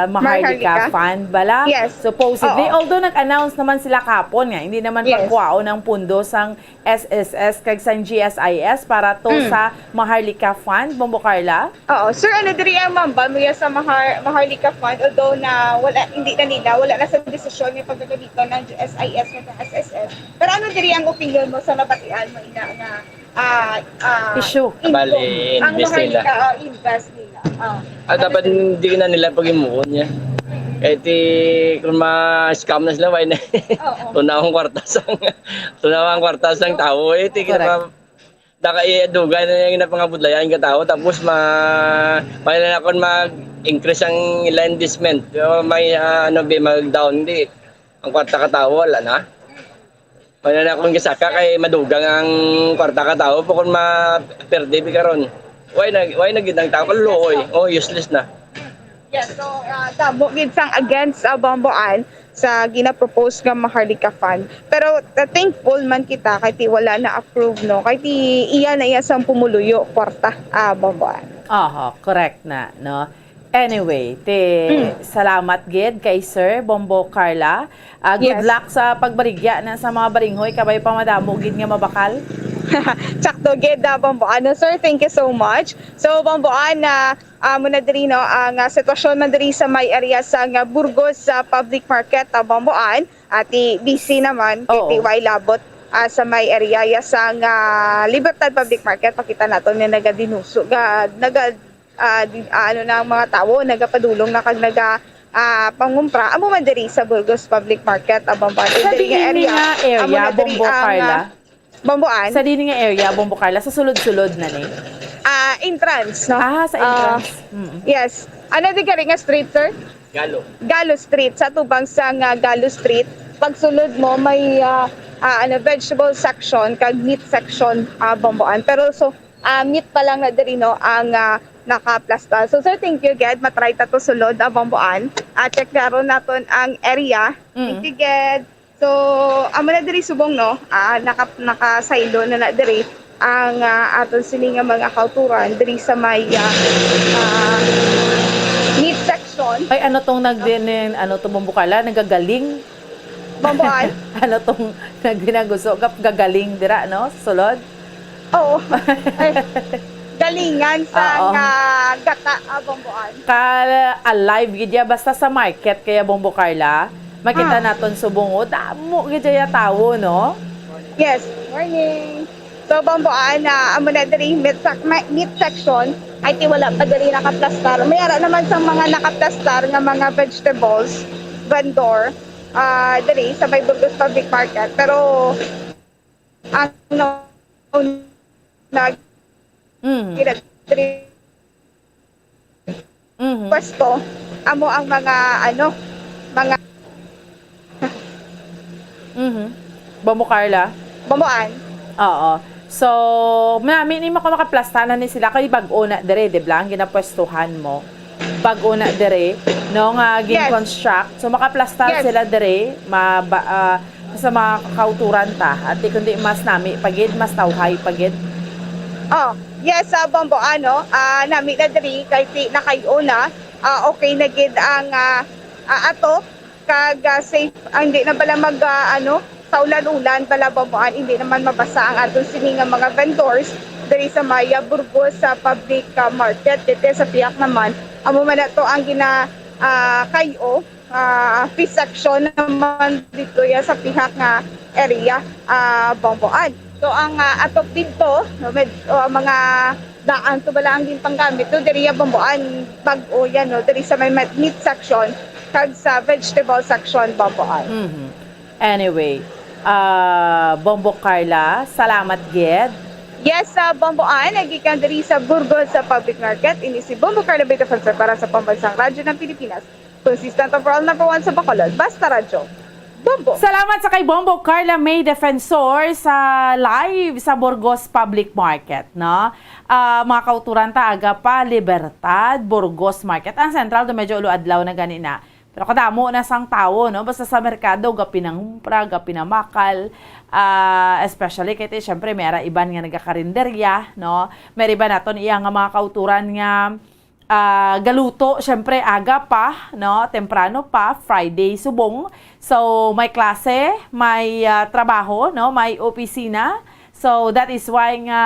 Maharlika Maharlika? Fund bala. Yes. Supposedly, Oo. Although nag-announce naman sila kapon nga, hindi naman Yes. magkuhaon ng pundo sang S S S kag sang G S I S para to Mm. Sa Maharlika Fund, Bombo Carla? Oo. Sir, ano diri ang mambal mo yan sa Mahar Maharlika Fund? Although na wala, hindi na nila, wala na sa desisyon yung pagkakabito ng G S I S at ng S S S. Pero ano diri ang opinion mo sa nabatian mo ina nga ah, ah, Issue. income? Bali, Ang invest nila. Maharlika, ah, invest nila. Ah. Ah, dapat hindi na nila pag-imuon niya. Kaya ti, kung ma-scam na sila, why na? Oo. Tunawang kwarta sang, tunawang kwarta sang tao, eh, ti, Correct. ma- Naka-, eh, dugay na yung napangabudlayan ka tao, tapos ma-, may na akong mag-increase ang ila investment. Pero may, ah, ano, bi-, mag-down, di. Ang kwarta ka tao, wala na. May na akong gisaka kay madugang ang kwarta ka tao, bukon ma-, perde bi karon. Why na, why na gid ang tao? Kaluoy. Oh, useless na. Yes, so uh, damo gid sang against uh, Bomboan sa gina-propose nga Maharlika Fund. Pero uh, thankful man kita kay ti wala na approve, no? Kay ti iya na iya sang pumuluyo kwarta, uh, Bomboan. Aha, correct na, no? Anyway, ti salamat gid kay Sir Bombo Carla. Uh, good Yes. luck sa pagbaligya na sa mga baringhoy, kabay pa madamo gid nga mabakal. Sakto gid, uh, Bomboan. No, sir, thank you so much. So, Bomboan, na uh, muna diri, no, ang uh, sitwasyon man diri sa may area sa nga Burgos sa public market, uh, Bomboan, ati busy naman kay Oo. T Y labot uh, sa may area ya sa nga Libertad Public Market. Pakita naton nga nagadinuso, ga, naga, uh, di, uh, ano na ang mga tawo, nagapadulong na kag naga uh, pangumpra. Amo man diri sa Burgos Public Market, uh, Bomboan. Eh, Sa diri nga diin area, nga area, amo na diri Bombo ang, Carla? uh, Bomboan. Sa diin nga area, Bombo Carla? Sa sulod-sulod na ni? Ah, entrance, no? Ah, sa Ah, entrance. Mm. Yes. Ano di gari nga street, sir? Galo. Galo Street, sa tubang sa nga Galo Street. Pagsulod mo, may ah, ah, ano, vegetable section kag meat section, ah, Bomboan. Pero so, ah, meat pa lang na diri, no, ang ah, nakaplastar. So, sir, thank you, Ged. Matry ta to sulod, ah, Bomboan. Ah, check karon naton ang area. Thank Mm. you, Ged. So, amo na diri subong, no? Ah, naka, nakasaylo na na diri ang ah, aton sini nga mga kauturan diri sa may ah, ah, meat section. Ay, ano tong nagdinin, ano to, Bombo Carla? Nagagaling? Bomboan? Ano tong nagdinaguso? Gap-, gagaling dira, no? Sulod? Oo. Ay, galingan sa Oo. nga gata, ah, Bomboan. Ka-alive gid ya. Basta sa market kaya, Bombo Carla, makita Ah. naton subong, oh, damo gid ya tawo, no? Yes, morning. So, Bomboan, na amo na diri meat, sec- ma- meat section, ay ti wala pa diri nakaplastar. May ara naman sa mga nakaplastar nga mga vegetables vendor ah diri sa may Burgos Public Market. Pero ang no, nag Mhm. diri Mhm. pwesto, amo ang mga, ano, mga Mhm. Bombo Carla? Bomboan. Oo. So, nami ni mako makaplastanan ni sila kay bag-o na dire, di ba? Ang ginapwestuhan mo. Bag-o na dire, no, nga Yes. gin-construct. So, makaplastar Yes. sila dire, ma, ba, ah, sa mga kauturan ta. At di kundi mas nami pagid, mas tawhay pagid. Oh, yes, sa Bomboan, no? Ah, nami na diri kay ti nakayo na. Ah, okay na gid ang ah, ah, ato kag ah, safe, ang di na bala mag ah, ano, sa ulan-ulan bala, Bomboan, hindi naman mabasa ang aton sini nga mga vendors diri sa Maya Burgos sa public ah, market. Dito sa pihak naman, amo man na to ang gina ah, kayo ah, fish section naman dito ya sa pihak nga area, ah, Bomboan. So ang ah, atop dito, no, med, oh, mga daan to bala ang ginpanggamit to diri ya Bomboan, bag-o yan, no, diri sa may ma- meat section kag sa vegetable section, Bomboan. Mhm. Anyway, ah, Bombo Carla, salamat gid. Yes, sa Bomboan, nagikan diri sa Burgos sa public market. Ini si Bombo Carla Beta Fonseca para sa Pambansang Radyo ng Pilipinas. Consistent overall number one sa Bacolod. Basta Radyo. Bombo! Salamat sa kay Bombo Carla May Defensor sa live sa Burgos Public Market, no? Ah, mga kauturan ta, aga pa, Libertad, Burgos Market. Ang Central, do medyo ulo adlaw na gani na. Pero kadamo na sang tawo, no? Basta sa merkado, gapinangumpra, gapinamakal. Ah, especially kay ti, syempre, may ara iban nga nagakarinderya, no? May iban naton iya nga mga kauturan nga ah, galuto, syempre, aga pa, no? Temprano pa, Friday subong. So, may klase, may ah, trabaho, no? May opisina. So, that is why nga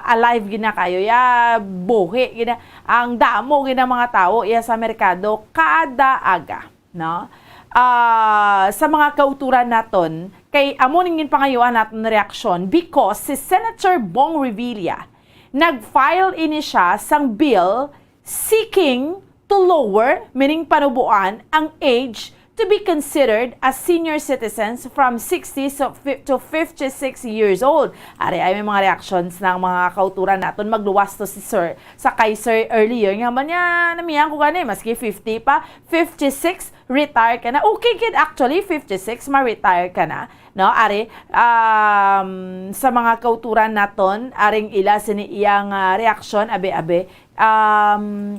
alive gid na kayo. Ya, buhi gid na. Ang damo gid na mga tawo iya sa merkado kada aga, no? Ah, sa mga kauturan naton, kay amo ning ginpangayuan naton reaksyon because si Senator Bong Revilla nag-file ini siya sang bill seeking to lower, meaning panuboan, ang age to be considered as senior citizens from sixty so fi- to fifty-six years old. Ari ay may mga reactions ng mga kauturan naton. Magluwas to si Sir sa kay Sir earlier nga man niya namiyan ko gani maski fifty pa, fifty-six retire ka na. Okay gid actually fifty-six ma-retire ka na, no? Ari um, sa mga kauturan naton aring ila sini iyang ah, reaksyon abi-abi. Um,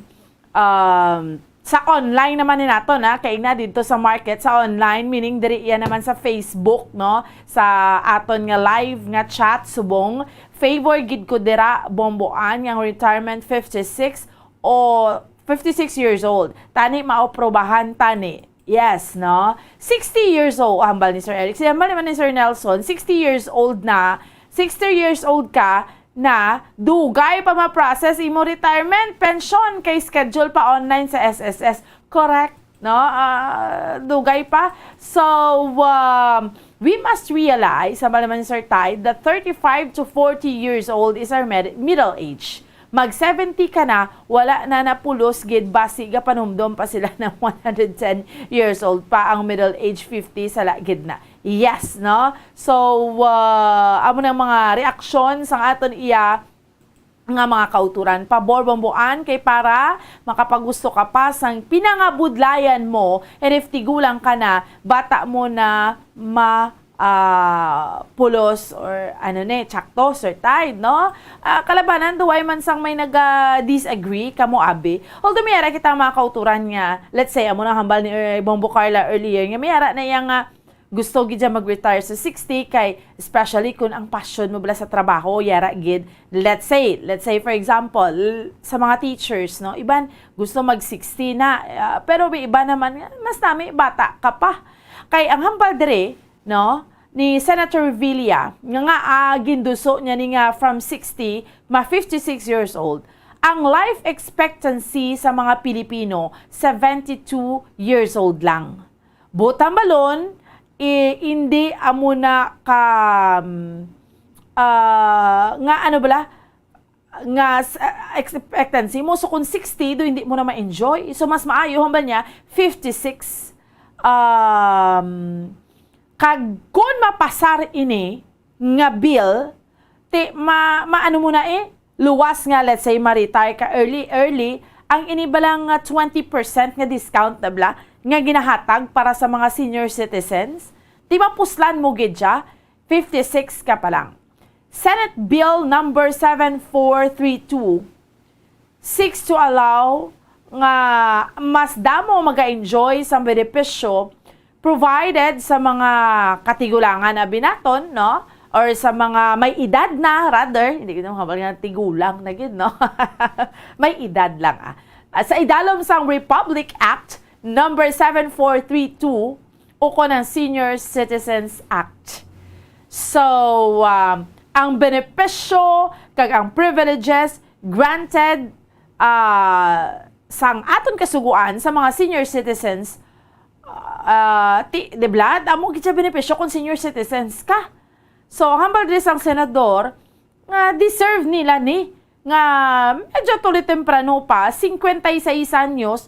um, sa online naman ni nato na kay na dito sa market sa online, meaning diri iya naman sa Facebook, no, sa aton nga live nga chat subong favor gid ko dira bomboan nga retirement fifty-six o fifty-six years old tani maoprobahan tani. Yes, no? Sixty years old, hambal ni Sir Eric. Si hambal naman ni Sir Nelson, sixty years old na, sixty years old ka, na dugay pa ma-process imo retirement pension kay schedule pa online sa S S S. Correct, no? Ah, dugay pa. So, um, we must realize, sama naman ni Sir Tide, that thirty-five to forty years old is our med- middle age. Mag seventy ka na, wala na napulos gid, basi gapanumdom pa sila ng one hundred ten years old pa ang middle age, fifty sala gid na. Yes, no? So, uh, amo nang mga reaksyon sang aton iya nga mga kauturan. Pabor bomboan kay para makapagusto ka pa sang pinangabudlayan mo, and if tigulang ka na, bata mo na ma ah, pulos or ano ni, tsakto, Sir Tide, no? Ah, kalabanan, duway man sang may naga-disagree, kamo abi. Although may ara kita mga kauturan nga, let's say, amo nang hambal ni er, Bombo Carla earlier, nga may ara na iya nga gusto gid siya mag-retire sa sixty kay especially kung ang passion mo bala sa trabaho yara gid, let's say let's say for example sa mga teachers, no, iban gusto mag sixty na, ah, pero may iba naman nga mas nami bata ka pa. Kay ang hambal diri, no, ni Senator Villa nga nga ah, ginduso niya ni nga from sixty ma fifty-six years old, ang life expectancy sa mga Pilipino seventy-two years old lang. Butang balon, i- hindi amo na ka um, ah, nga ano bala nga s- ah, expectancy mo, so kung sixty do hindi mo na ma-enjoy, so mas maayo hambal niya fifty-six. Um, kag kun mapasar ini nga bill, ti ma, maano mo na eh, luwas nga, let's say, ma-retire ka early, early, ang ini balang nga twenty percent nga discount na bala nga ginahatag para sa mga senior citizens, ti mapuslan mo gid siya, fifty-six ka pa lang. Senate Bill number seven four three two seeks to allow nga mas damo maga-enjoy sa benepisyo provided sa mga katigulangan abi naton, no? Or sa mga may edad na, rather, hindi ko na makabal nga tigulang na gid, no? May edad lang, ah. Ah, sa idalom sang Republic Act number seven four three two, ukon ang Senior Citizens Act. So, um, ang benepisyo kag ang privileges granted ah, sang aton kasugoan sa mga senior citizens, ah, ti, di ba, amo gid siya benepisyo kung senior citizens ka. So, ang hambal diri sang senador, nga deserve nila ni, nga medyo tuloy temprano pa, cincuenta y seis anyos,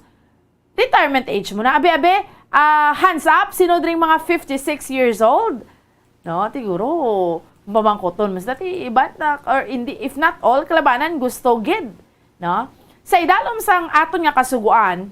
retirement age mo na. Abi, abi, ah, hands up, sino dring mga fifty-six years old? No, siguro, mabangkoton mas dati, iban na, or hindi, if not all, kalabanan gusto gid, no? Sa idalom sang aton nga kasugoan,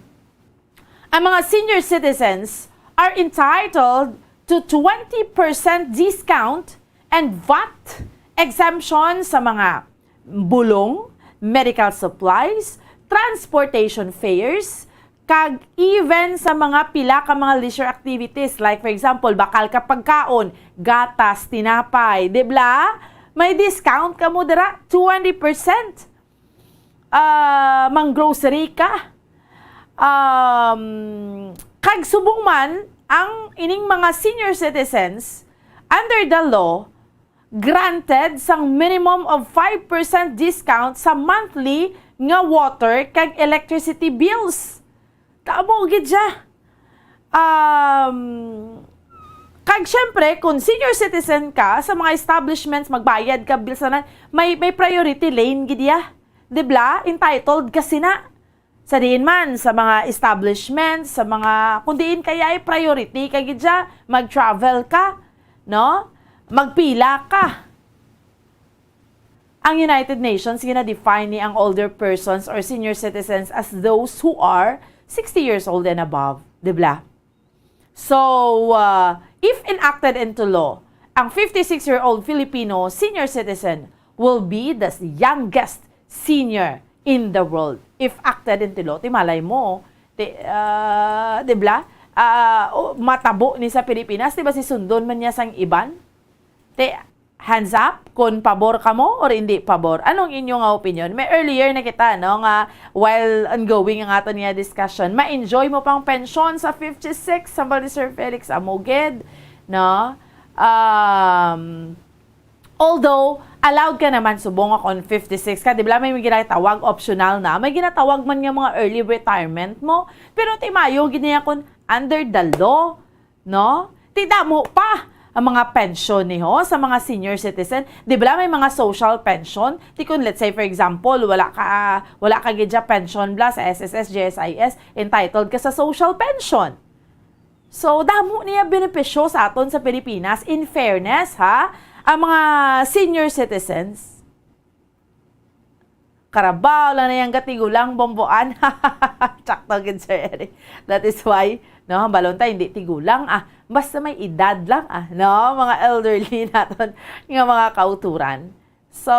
ang mga senior citizens are entitled to twenty percent discount and vat exemption sa mga bulong, medical supplies, transportation fares, kag even sa mga pila ka mga leisure activities, like for example, bakal ka pagkaon, gatas, tinapay, di bla? May discount kamo dira, twenty percent. Ah, mang-grocery ka. Um, kag subong man, ang ining mga senior citizens, under the law, granted sang minimum of five percent discount sa monthly nga water kag electricity bills. Tamo gid siya. Um, kag syempre, kung senior citizen ka, sa mga establishments, magbayad ka, bills na, may, may priority lane gid ya. Di bla? Entitled ka sina. Sa diin man, sa mga establishment, sa mga, kung diin kaya ay priority, kay gid siya, mag-travel ka, no? Magpila ka. Ang United Nations, gina-define ni ang older persons or senior citizens as those who are sixty years old and above, di ba? So, uh, if enacted into law, ang fifty-six-year-old Filipino senior citizen will be the youngest senior in the world. If acted into law, ti malay mo, ti, uh, di ba? Uh, o, matabo ni sa Pilipinas, di ba si sundon man niya sang iban? Ti, hands up kung pabor kamo or hindi pabor. Anong inyo nga opinion? May earlier na kita, no, nga while ongoing ang aton nga discussion, ma-enjoy mo pang pensyon sa fifty-six, hambal ni Sir Felix Amuged, no? Um, although, allowed ka naman subong nga kung fifty-six ka, di ba, may ginatawag optional na, may ginatawag man nga mga early retirement mo, pero ti mayo gid niya kung under the law, no? Ti damo pa ang mga pensyon ni ho sa mga senior citizen. Di ba may mga social pension? Ti kung, let's say, for example, wala ka, wala ka gid siya pension bla sa S S S, G S I S, entitled ka sa social pension. So, damo niya benepisyo sa aton sa Pilipinas. In fairness, ha, ang mga senior citizens, karabaw lang na yang gatigulang bomboan. Tsakto gid, Sir Eric. That is why, no, hambalon ta, hindi tigulang, ah. Basta may edad lang, ah, no? Mga elderly naton nga mga kauturan. So,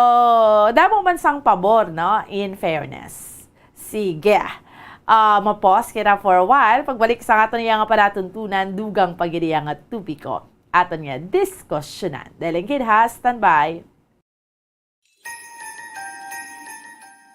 damo man sang pabor, no? In fairness. Sige. Ah, ma-pause kita for a while. Pagbalik sa aton iya nga palatuntunan, dugang pa gid iya nga topiko. Aton nga diskusyonan. Dali lang gid ha, standby.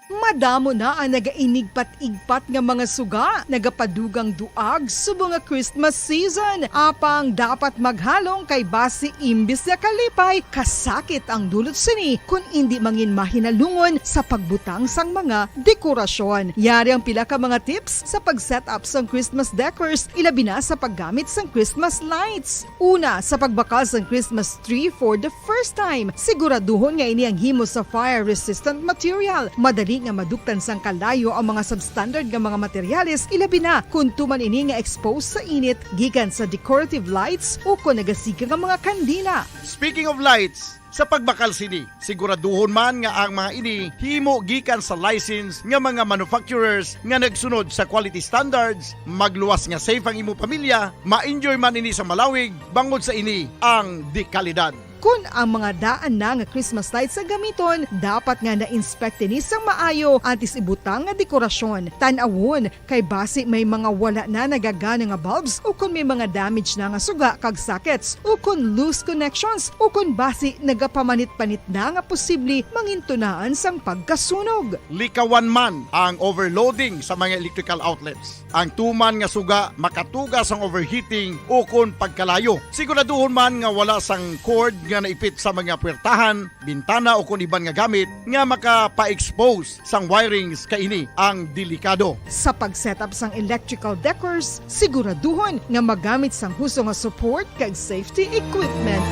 Madamo na ang nagainigpat-igpat nga mga suga, nagapadugang duag subong nga Christmas season. Apang dapat maghalong kay basi imbis nga kalipay, kasakit ang dulot sini kun indi mangin mahinalungon sa pagbutang sang mga dekorasyon. Yari ang pila ka mga tips sa pag-set up sang Christmas decors, ilabi na sa paggamit sang Christmas lights. Una, sa pagbakal sang Christmas tree for the first time, siguraduhon nga ini ang himo sa fire-resistant material. Madali nga maduktan sang kalayo ang mga substandard nga mga materyales, ilabi na kon tuman ini nga exposed sa init gikan sa decorative lights o kon nagasiga nga mga kandila. Speaking of lights, sa pagbakal sini, siguraduhon man nga ang mga ini himo gikan sa license nga mga manufacturers nga nagsunod sa quality standards, magluwas nga safe ang imo pamilya, ma-enjoy man ini sa malawig, bangod sa ini ang dekalidad. Kon ang mga daan na nga Christmas lights ang gamiton, dapat nga na-inspect ini sang maayo antes ibutang nga dekorasyon. Tan-awon, kay basi may mga wala na nagagana nga bulbs, o kon may mga damage na nga suga kag sockets, o kon loose connections, o kon basi nagapamanit-panit na nga posible mangintunaan sang pagkasunog. Likawan man ang overloading sa mga electrical outlets. Ang tuman nga suga makatuga sang overheating o kon pagkalayo. Siguraduhon man nga wala sang cord nga naipit sa mga puwertahan, bintana o kon iban nga gamit nga makapa-expose sang wirings, kay ini ang delikado. Sa pag-set up sang electrical decors, siguraduhon nga magamit sang husto nga support kag safety equipment.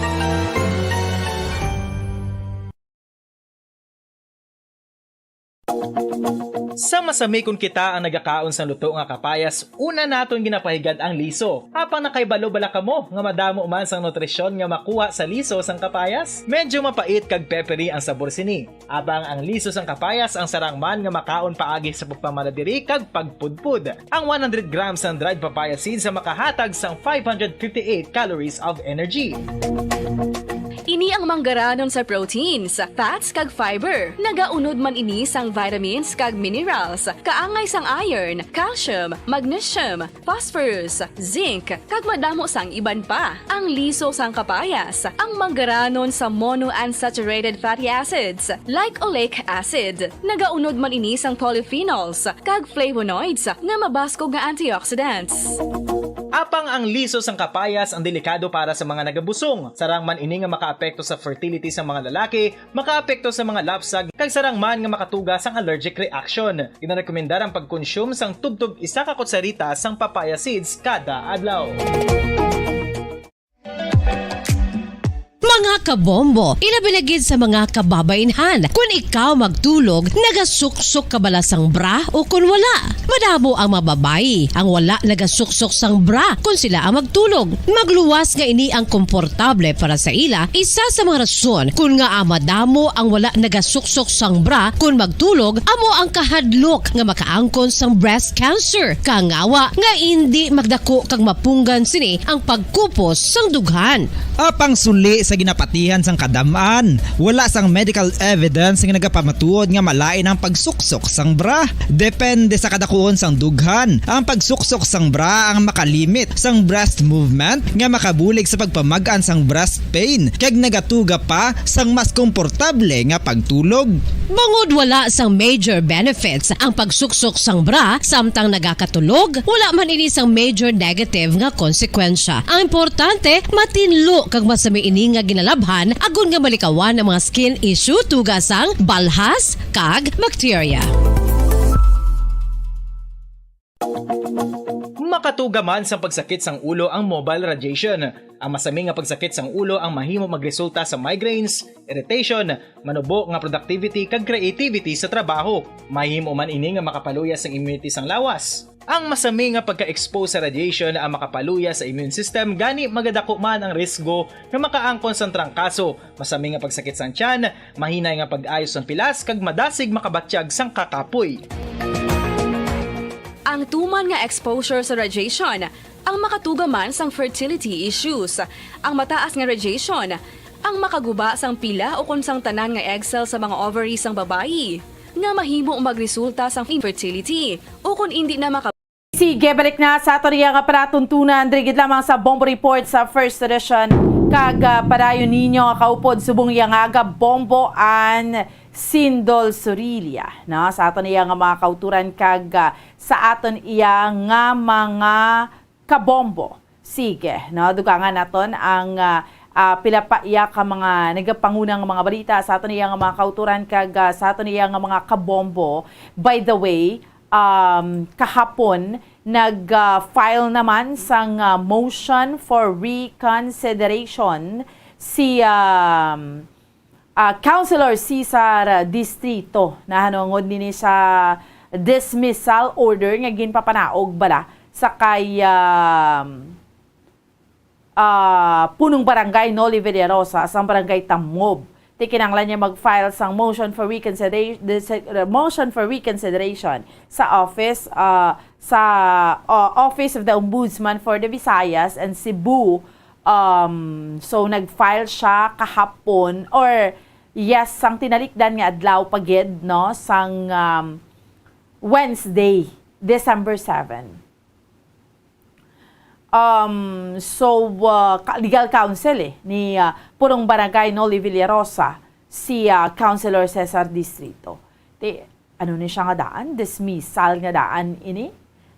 Sa masami kon kita ang nagakaon sang luto nga kapayas, una naton ginapahigad ang liso. Apang nakahibalo bala kamo nga madamo man sang nutrisyon nga makuha sa liso sang kapayas? Medyo mapait kag peppery ang sabor sini. Apang ang liso sang kapayas ang sarang man nga makaon paagi sa pagpamala diri kag pagpudpod. Ang one hundred grams sang dried papaya seeds ang makahatag sang five hundred fifty-eight calories of energy. Ini ang manggaranon sa proteins, fats, kag fiber. Nagaunod man ini sang vitamins kag minerals, kaangay sang iron, calcium, magnesium, phosphorus, zinc, kag madamo sang iban pa. Ang liso sang kapayas, ang manggaranon sa monounsaturated fatty acids, like oleic acid. Nagaunod man ini sang polyphenols kag flavonoids nga mabaskog nga antioxidants. Apang ang liso sang kapayas ang delikado para sa mga nagabusong. Sarang man ini nga makaapekto sa fertility sa mga lalaki, makaapekto sa mga lapsag, kag sarang man nga makatuga sang allergic reaction. Ginarekomendar ang pagkonsume sang tubtob isa ka kutsarita sang papaya seeds kada adlaw. Mga kabombo, ilabi na gid sa mga kababaynhan. Kun ikaw magtulog, nagasuksok ka bala sang bra o kun wala? Madamo ang mga babayi ang wala nagasuksok sang bra kun sila ang magtulog. Magluwas nga ini ang komportable para sa ila. Isa sa mga rason kun ngaa madamo ang wala nagasuksok sang bra kun magtulog amo ang kahadlok nga makaangkon sang breast cancer. Kangawa nga indi magdako kag mapunggan sini ang pagkupos sang dughan. Apang suli sa ginapatihan sang kadam-an, wala sang medical evidence nga nagapamatuod nga malain ang pagsuksok sang bra. Depende sa kadakuon sang dughan, ang pagsuksok sang bra ang makalimit sang breast movement nga makabulig sa pagpamag-an sang breast pain kag nagatuga pa sang mas komportable nga pagtulog. Bangod wala sang major benefits ang pagsuksok sang bra samtang nagakatulog, wala man ini sang major negative nga konsekwensya. Ang importante, matinlo kag masami ini nga ginalabhan agod nga malikawan ang mga skin issue tuga sang balhas kag bakterya. Makatuga man sang pagsakit sang ulo ang mobile radiation. Ang masami nga pagsakit sang ulo ang mahimo magresulta sa migraines, irritation, manubo nga productivity kag creativity sa trabaho. Mahimo man ini nga makapaluya sang immunity sang lawas. Ang masami nga pagka-expose sa radiation ang makapaluya sa immune system, gani magadako man ang risgo nga makaangkon sang trangkaso, masami nga pagsakit sang tiyan, mahinay nga pag-ayo sang pilas, kag madasig makabatyag sang kakapoy. Ang tuman nga exposure sa radiation ang makatuga man sang fertility issues. Ang mataas nga radiation ang makaguba sang pila ukon sang tanan nga egg cell sa mga ovary sang babayi, nga mahimo magresulta sang infertility ukon indi na maka- Sige, balik na sa aton iya nga palatuntunan. Diri gid lamang sa Bombo Report sa First Edition. Kag, ah, padayon ninyo nga kaupod subong iya nga aga, Bombo Ann Sindol Surilia, no? Sa aton iya nga mga kauturan kag, ah, sa aton iya nga mga kabombo. Sige, no? Dugangan naton ang, ah, ah, pila pa iya ka mga nagapanguna nga mga balita sa aton iya nga mga kauturan kag, ah, sa aton iya nga mga kabombo. By the way, um, kahapon, nag, ah, file naman sang, ah, motion for reconsideration si, um, ah, Councilor Cesar Distrito nahanungod nini sa dismissal order nga ginpapanaog bala sa kay, um, ah, punong barangay Noli Villarosa sang barangay Tamob. Ti kinahanglan niya mag-file sang motion for reconsideration, motion for reconsideration sa office, ah, sa, ah, Office of the Ombudsman for the Visayas and Cebu. Um, so, nag-file siya kahapon, or yes, sang tinalikdan nga adlaw pa gid, no, sang, um, Wednesday, December seven. Um, so, uh, ka-, legal counsel, eh, ni, uh, Purong Barangay Noli Villarosa, si, uh, Councilor Cesar Distrito. Ti, ano ni siya nga daan? Dismissal nga daan ini,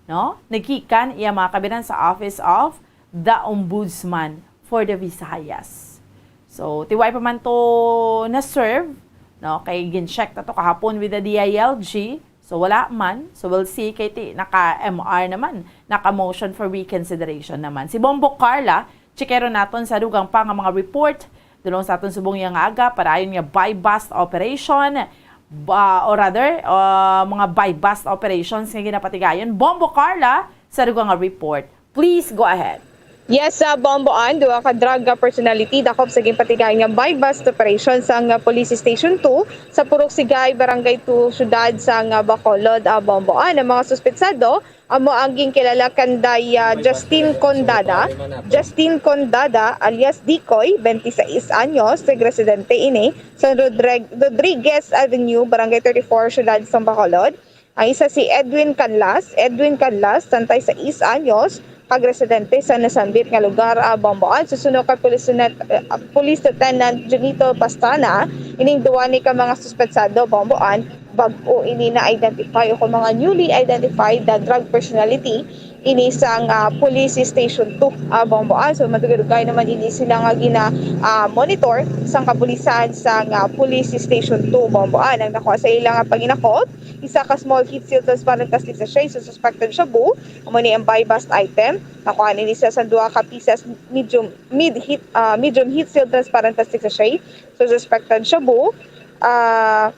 no? Nagkikan iya mga kabinan sa Office of the Ombudsman for the Visayas. So, ti way pa man to na-serve, no? Kay gin-check na to kahapon with the D I L G. So, wala man. So, we'll see kay ti naka-M R naman, naka-motion for reconsideration naman. Si Bombo Carla, checkeron naton sa dugang pa nga mga report. Dulong sa aton subong iya nga aga, padayon nga buy-bust operation, ba, or rather, uh, mga buy-bust operations nga ginapatigayon. Bombo Carla, sa dugang nga report. Please go ahead. Yes, sa Bombo Ann, duha ka drug personality dakop sa ginpatigayon nga buy-bust operation sang, ah, Police Station two sa Purok Sigay, Barangay two, Syudad sang, ah, Bacolod, ah, Bombo Ann. Ang mga suspetsado amo ang ginkilala kanday, ah, Justin Condada, Justin Condada alias Dikoy, twenty-six anyos, nagresidente ini sa Rodreg-, Rodriguez Avenue, Barangay thirty-four, Syudad sang Bacolod. Ang isa si Edwin Canlas, Edwin Canlas, twenty-six anyos, kag residente sa nasambit nga lugar, ah, Bombo Ann. Susuno kay Police Lieutenant, ah, Police Lieutenant Junito Pastrana, ining duwa ni ka mga suspetsado, Bombo Ann, bag-o ini na-identify o kung mga newly identified na drug personality ini sang, ah, Police Station two, ah, Bombo Ann. So, madugay-dugay naman ini sila nga gina, ah, monitor sang kapulisan sang, ah, Police Station two, Bombo Ann. Ang nakuha sa ila nga panginakop, isa ka small heat-sealed transparent plastic sachet sa suspected shabu, amo ni ang buy-bust item. Nakuha ini siya sa duha ka pieces medium, mid heat, ah, medium heat sealed transparent plastic sachet. So, suspected shabu, ah,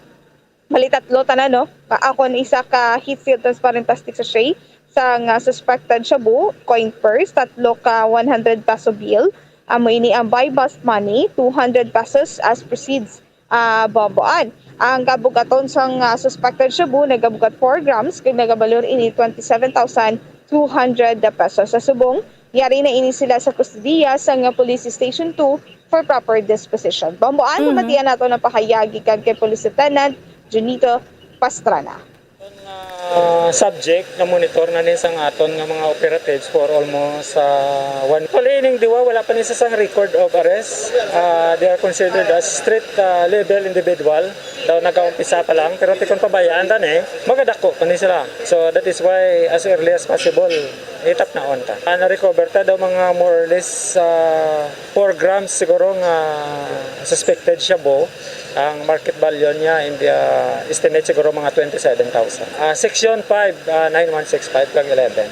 bali tatlo tanan, no? Ka-, ah, kon isa ka heat sealed transparent plastic sachet sang, ah, suspected shabu, coin purse, tatlo ka one hundred peso bill. Amo ini ang buy bust money, two hundred pesos as proceeds, ah, Bomboan. Ang kabugaton sang, ah, suspected shabu nagabugat four grams, kag nagabalor ini twenty-seven thousand two hundred pesos. Sa subong, yari na ini sila sa kustodiya sang Police Station two for proper disposition. Bomboan, Mhm. Pamatian nato ang pahayag gikan kay Police Lieutenant Junito Pastrana. Ang, ah, subject na monitor na ni sang aton nga mga operatives for almost, ah, one. Actually, ining duwa, wala pa ni sa sang record of arrest. Ah, they are considered as street, ah, level individual. Daw nagaumpisa pa lang, pero tikon pabayaan ta ni, magadako pa ni sila. So, that is why, as early as possible, itapnaon ta. Ah, na-recover ta daw mga more or less, ah, four grams siguro nga suspected shabu. Ang market value niya in the, ah, estimate siguro mga twenty-seven thousand. Ah, Section five, ah, nine one six five kag eleven.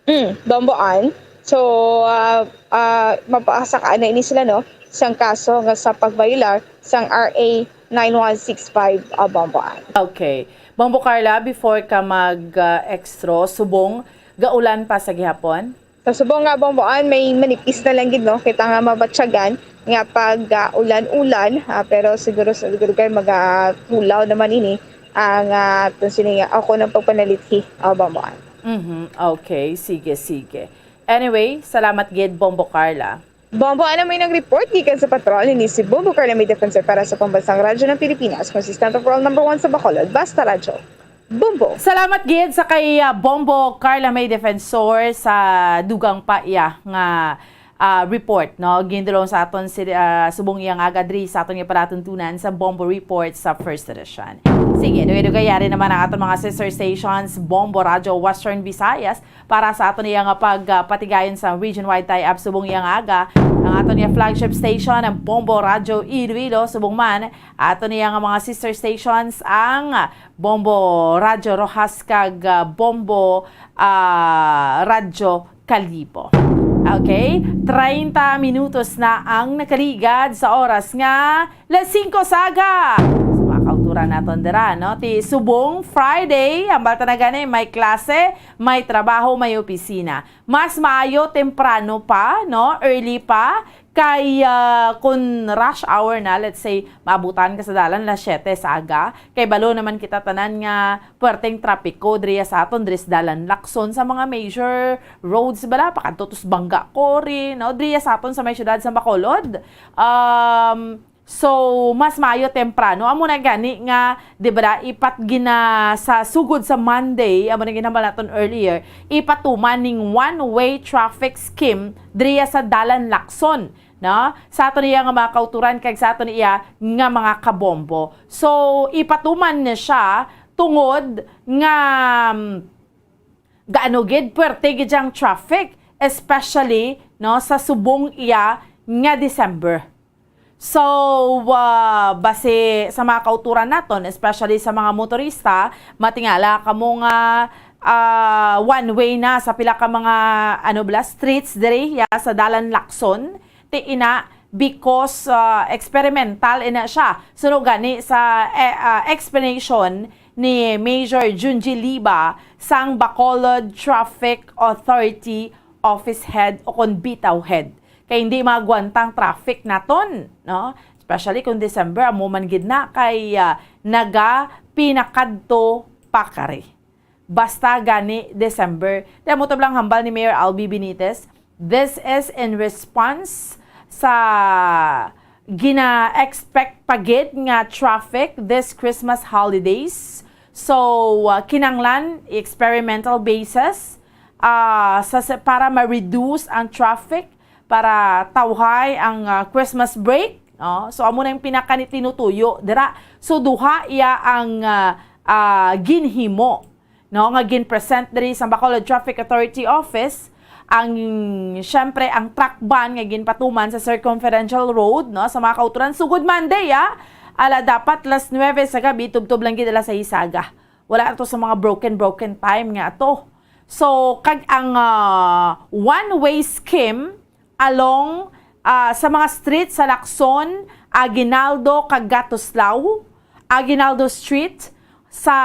Mm, Bomboan. So, ah, ah, mapasaka na ini sila, no, sang kaso nga sa pagbayolar sang R A nine one six five, ah, Bomboan. Okay. Bombo Carla, before ka mag, ah, extra, subong, gaulan pa sa gihapon? Sa subong nga, Bomboan, may manipis na lang gid, no? Kita nga mabatyagan nga pag, ah, ulan-ulan, ah, pero siguro sa lugar-lugar magatulaw naman ini ang, ah, aton sini nga ako ng pagpanalithi, ah, Bomboan. Mhm. Okay, sige, sige. Anyway, salamat gid, Bombo Carla. Bombo, ano may nag-report gikan sa patrol ni si Bombo Carla, may defensor para sa Pambansang Radyo ng Pilipinas, konsistente for all, number one sa Bacolod, Basta Radyo. Bombo. Salamat gid sa kay, ah, Bombo Carla May Defensor sa dugang pa iya nga, ah, report, no? Gindulong sa aton si, ah, subong iya nga aga diri sa aton nga palatuntunan sa Bombo Report sa First Edition. Sige, dugay-dugay yari naman ang aton mga sister stations, Bombo Radyo Western Visayas, para sa aton iya nga pag, ah, patigayon sa region-wide tie-up subong iya nga aga, ang aton nga flagship station, ang Bombo Radyo Iloilo, subong man aton iya nga mga sister stations, ang Bombo Radyo Roxas kag, ah, Bombo, ah, Radyo Kalibo. Okay? Treinta minutos na ang nakaligad sa oras nga las singko sa aga. Sa mga kauturan naton dira, no? Ti subong Friday, ang balta na gani, may klase, may trabaho, may opisina. Mas maayo temprano pa, no? Early pa. Kay, ah, kun rush hour na, let's say, maabutan ka sa dalan las siyete sa aga, kay balo naman kita tanan nga puwerteng trapiko diri sa aton, diri sa dalan Lacson, sa mga major roads bala, pakadto to sa Banga Cory, no? Diri sa aton sa may siyudad sa Bacolod. Um, so, mas maayo temprano. Amo na gani nga, di ba, ipat gina sa sugod sa Monday, amo na ginhambal naton earlier, ipatuman ning one-way traffic scheme diri sa dalan Lacson, no? Sa aton iya nga mga kauturan kag sa aton iya nga mga kabombo. So, ipatuman na siya tungod nga, um, gaano gid puwerte gid ang traffic, especially, no, sa subong iya nga December. So, ah, base sa mga kauturan naton, especially sa mga motorista, matingala kamo nga, ah, one way na sa pila ka mga, ano bala, streets diri ya sa Dalan Lacson. Ti ina, because, ah, experimental ina siya. Suno gani sa, eh, ah, explanation ni Major Junji Liba sang Bacolod Traffic Authority Office Head o kon Bitaw Head. Kay hindi maagwantang traffic naton, no? Especially kung December, amo man gid na kay, ah, naga pinakadto pa kari. Basta gani December. Ti amo to lang hambal ni Mayor Albi Benitez, this is in response sa gina-expect pa gid nga traffic this Christmas holidays. So, ah, kinanglan experimental basis, ah, sa, sa, para ma-reduce ang traffic, para tawhay ang, ah, Christmas break, no? So, amo na yung pinaka ni tinutuyo dira. So, duha iya ang, ah, ah, ginhimo, no, nga gin-present diri sa Bacolod Traffic Authority Office. Ang, syempre, ang truck ban nga ginpatuman sa Circumferential Road, no, sa mga kauturan, sugod Monday, ah. Ala, dapat las nuwebe sa gabi, tubtob lang gid alas sais sa aga. Wala to sa mga broken, broken time nga ato. So, kag ang, ah, one-way scheme along, ah, sa mga street sa Lacson, Aguinaldo, kag Gatuslao, Aguinaldo Street, sa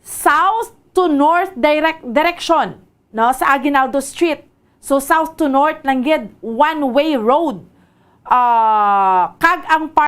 south to north direct, direction, no, sa Aguinaldo Street. So, south to north lang gid, one-way road. Ah, kag ang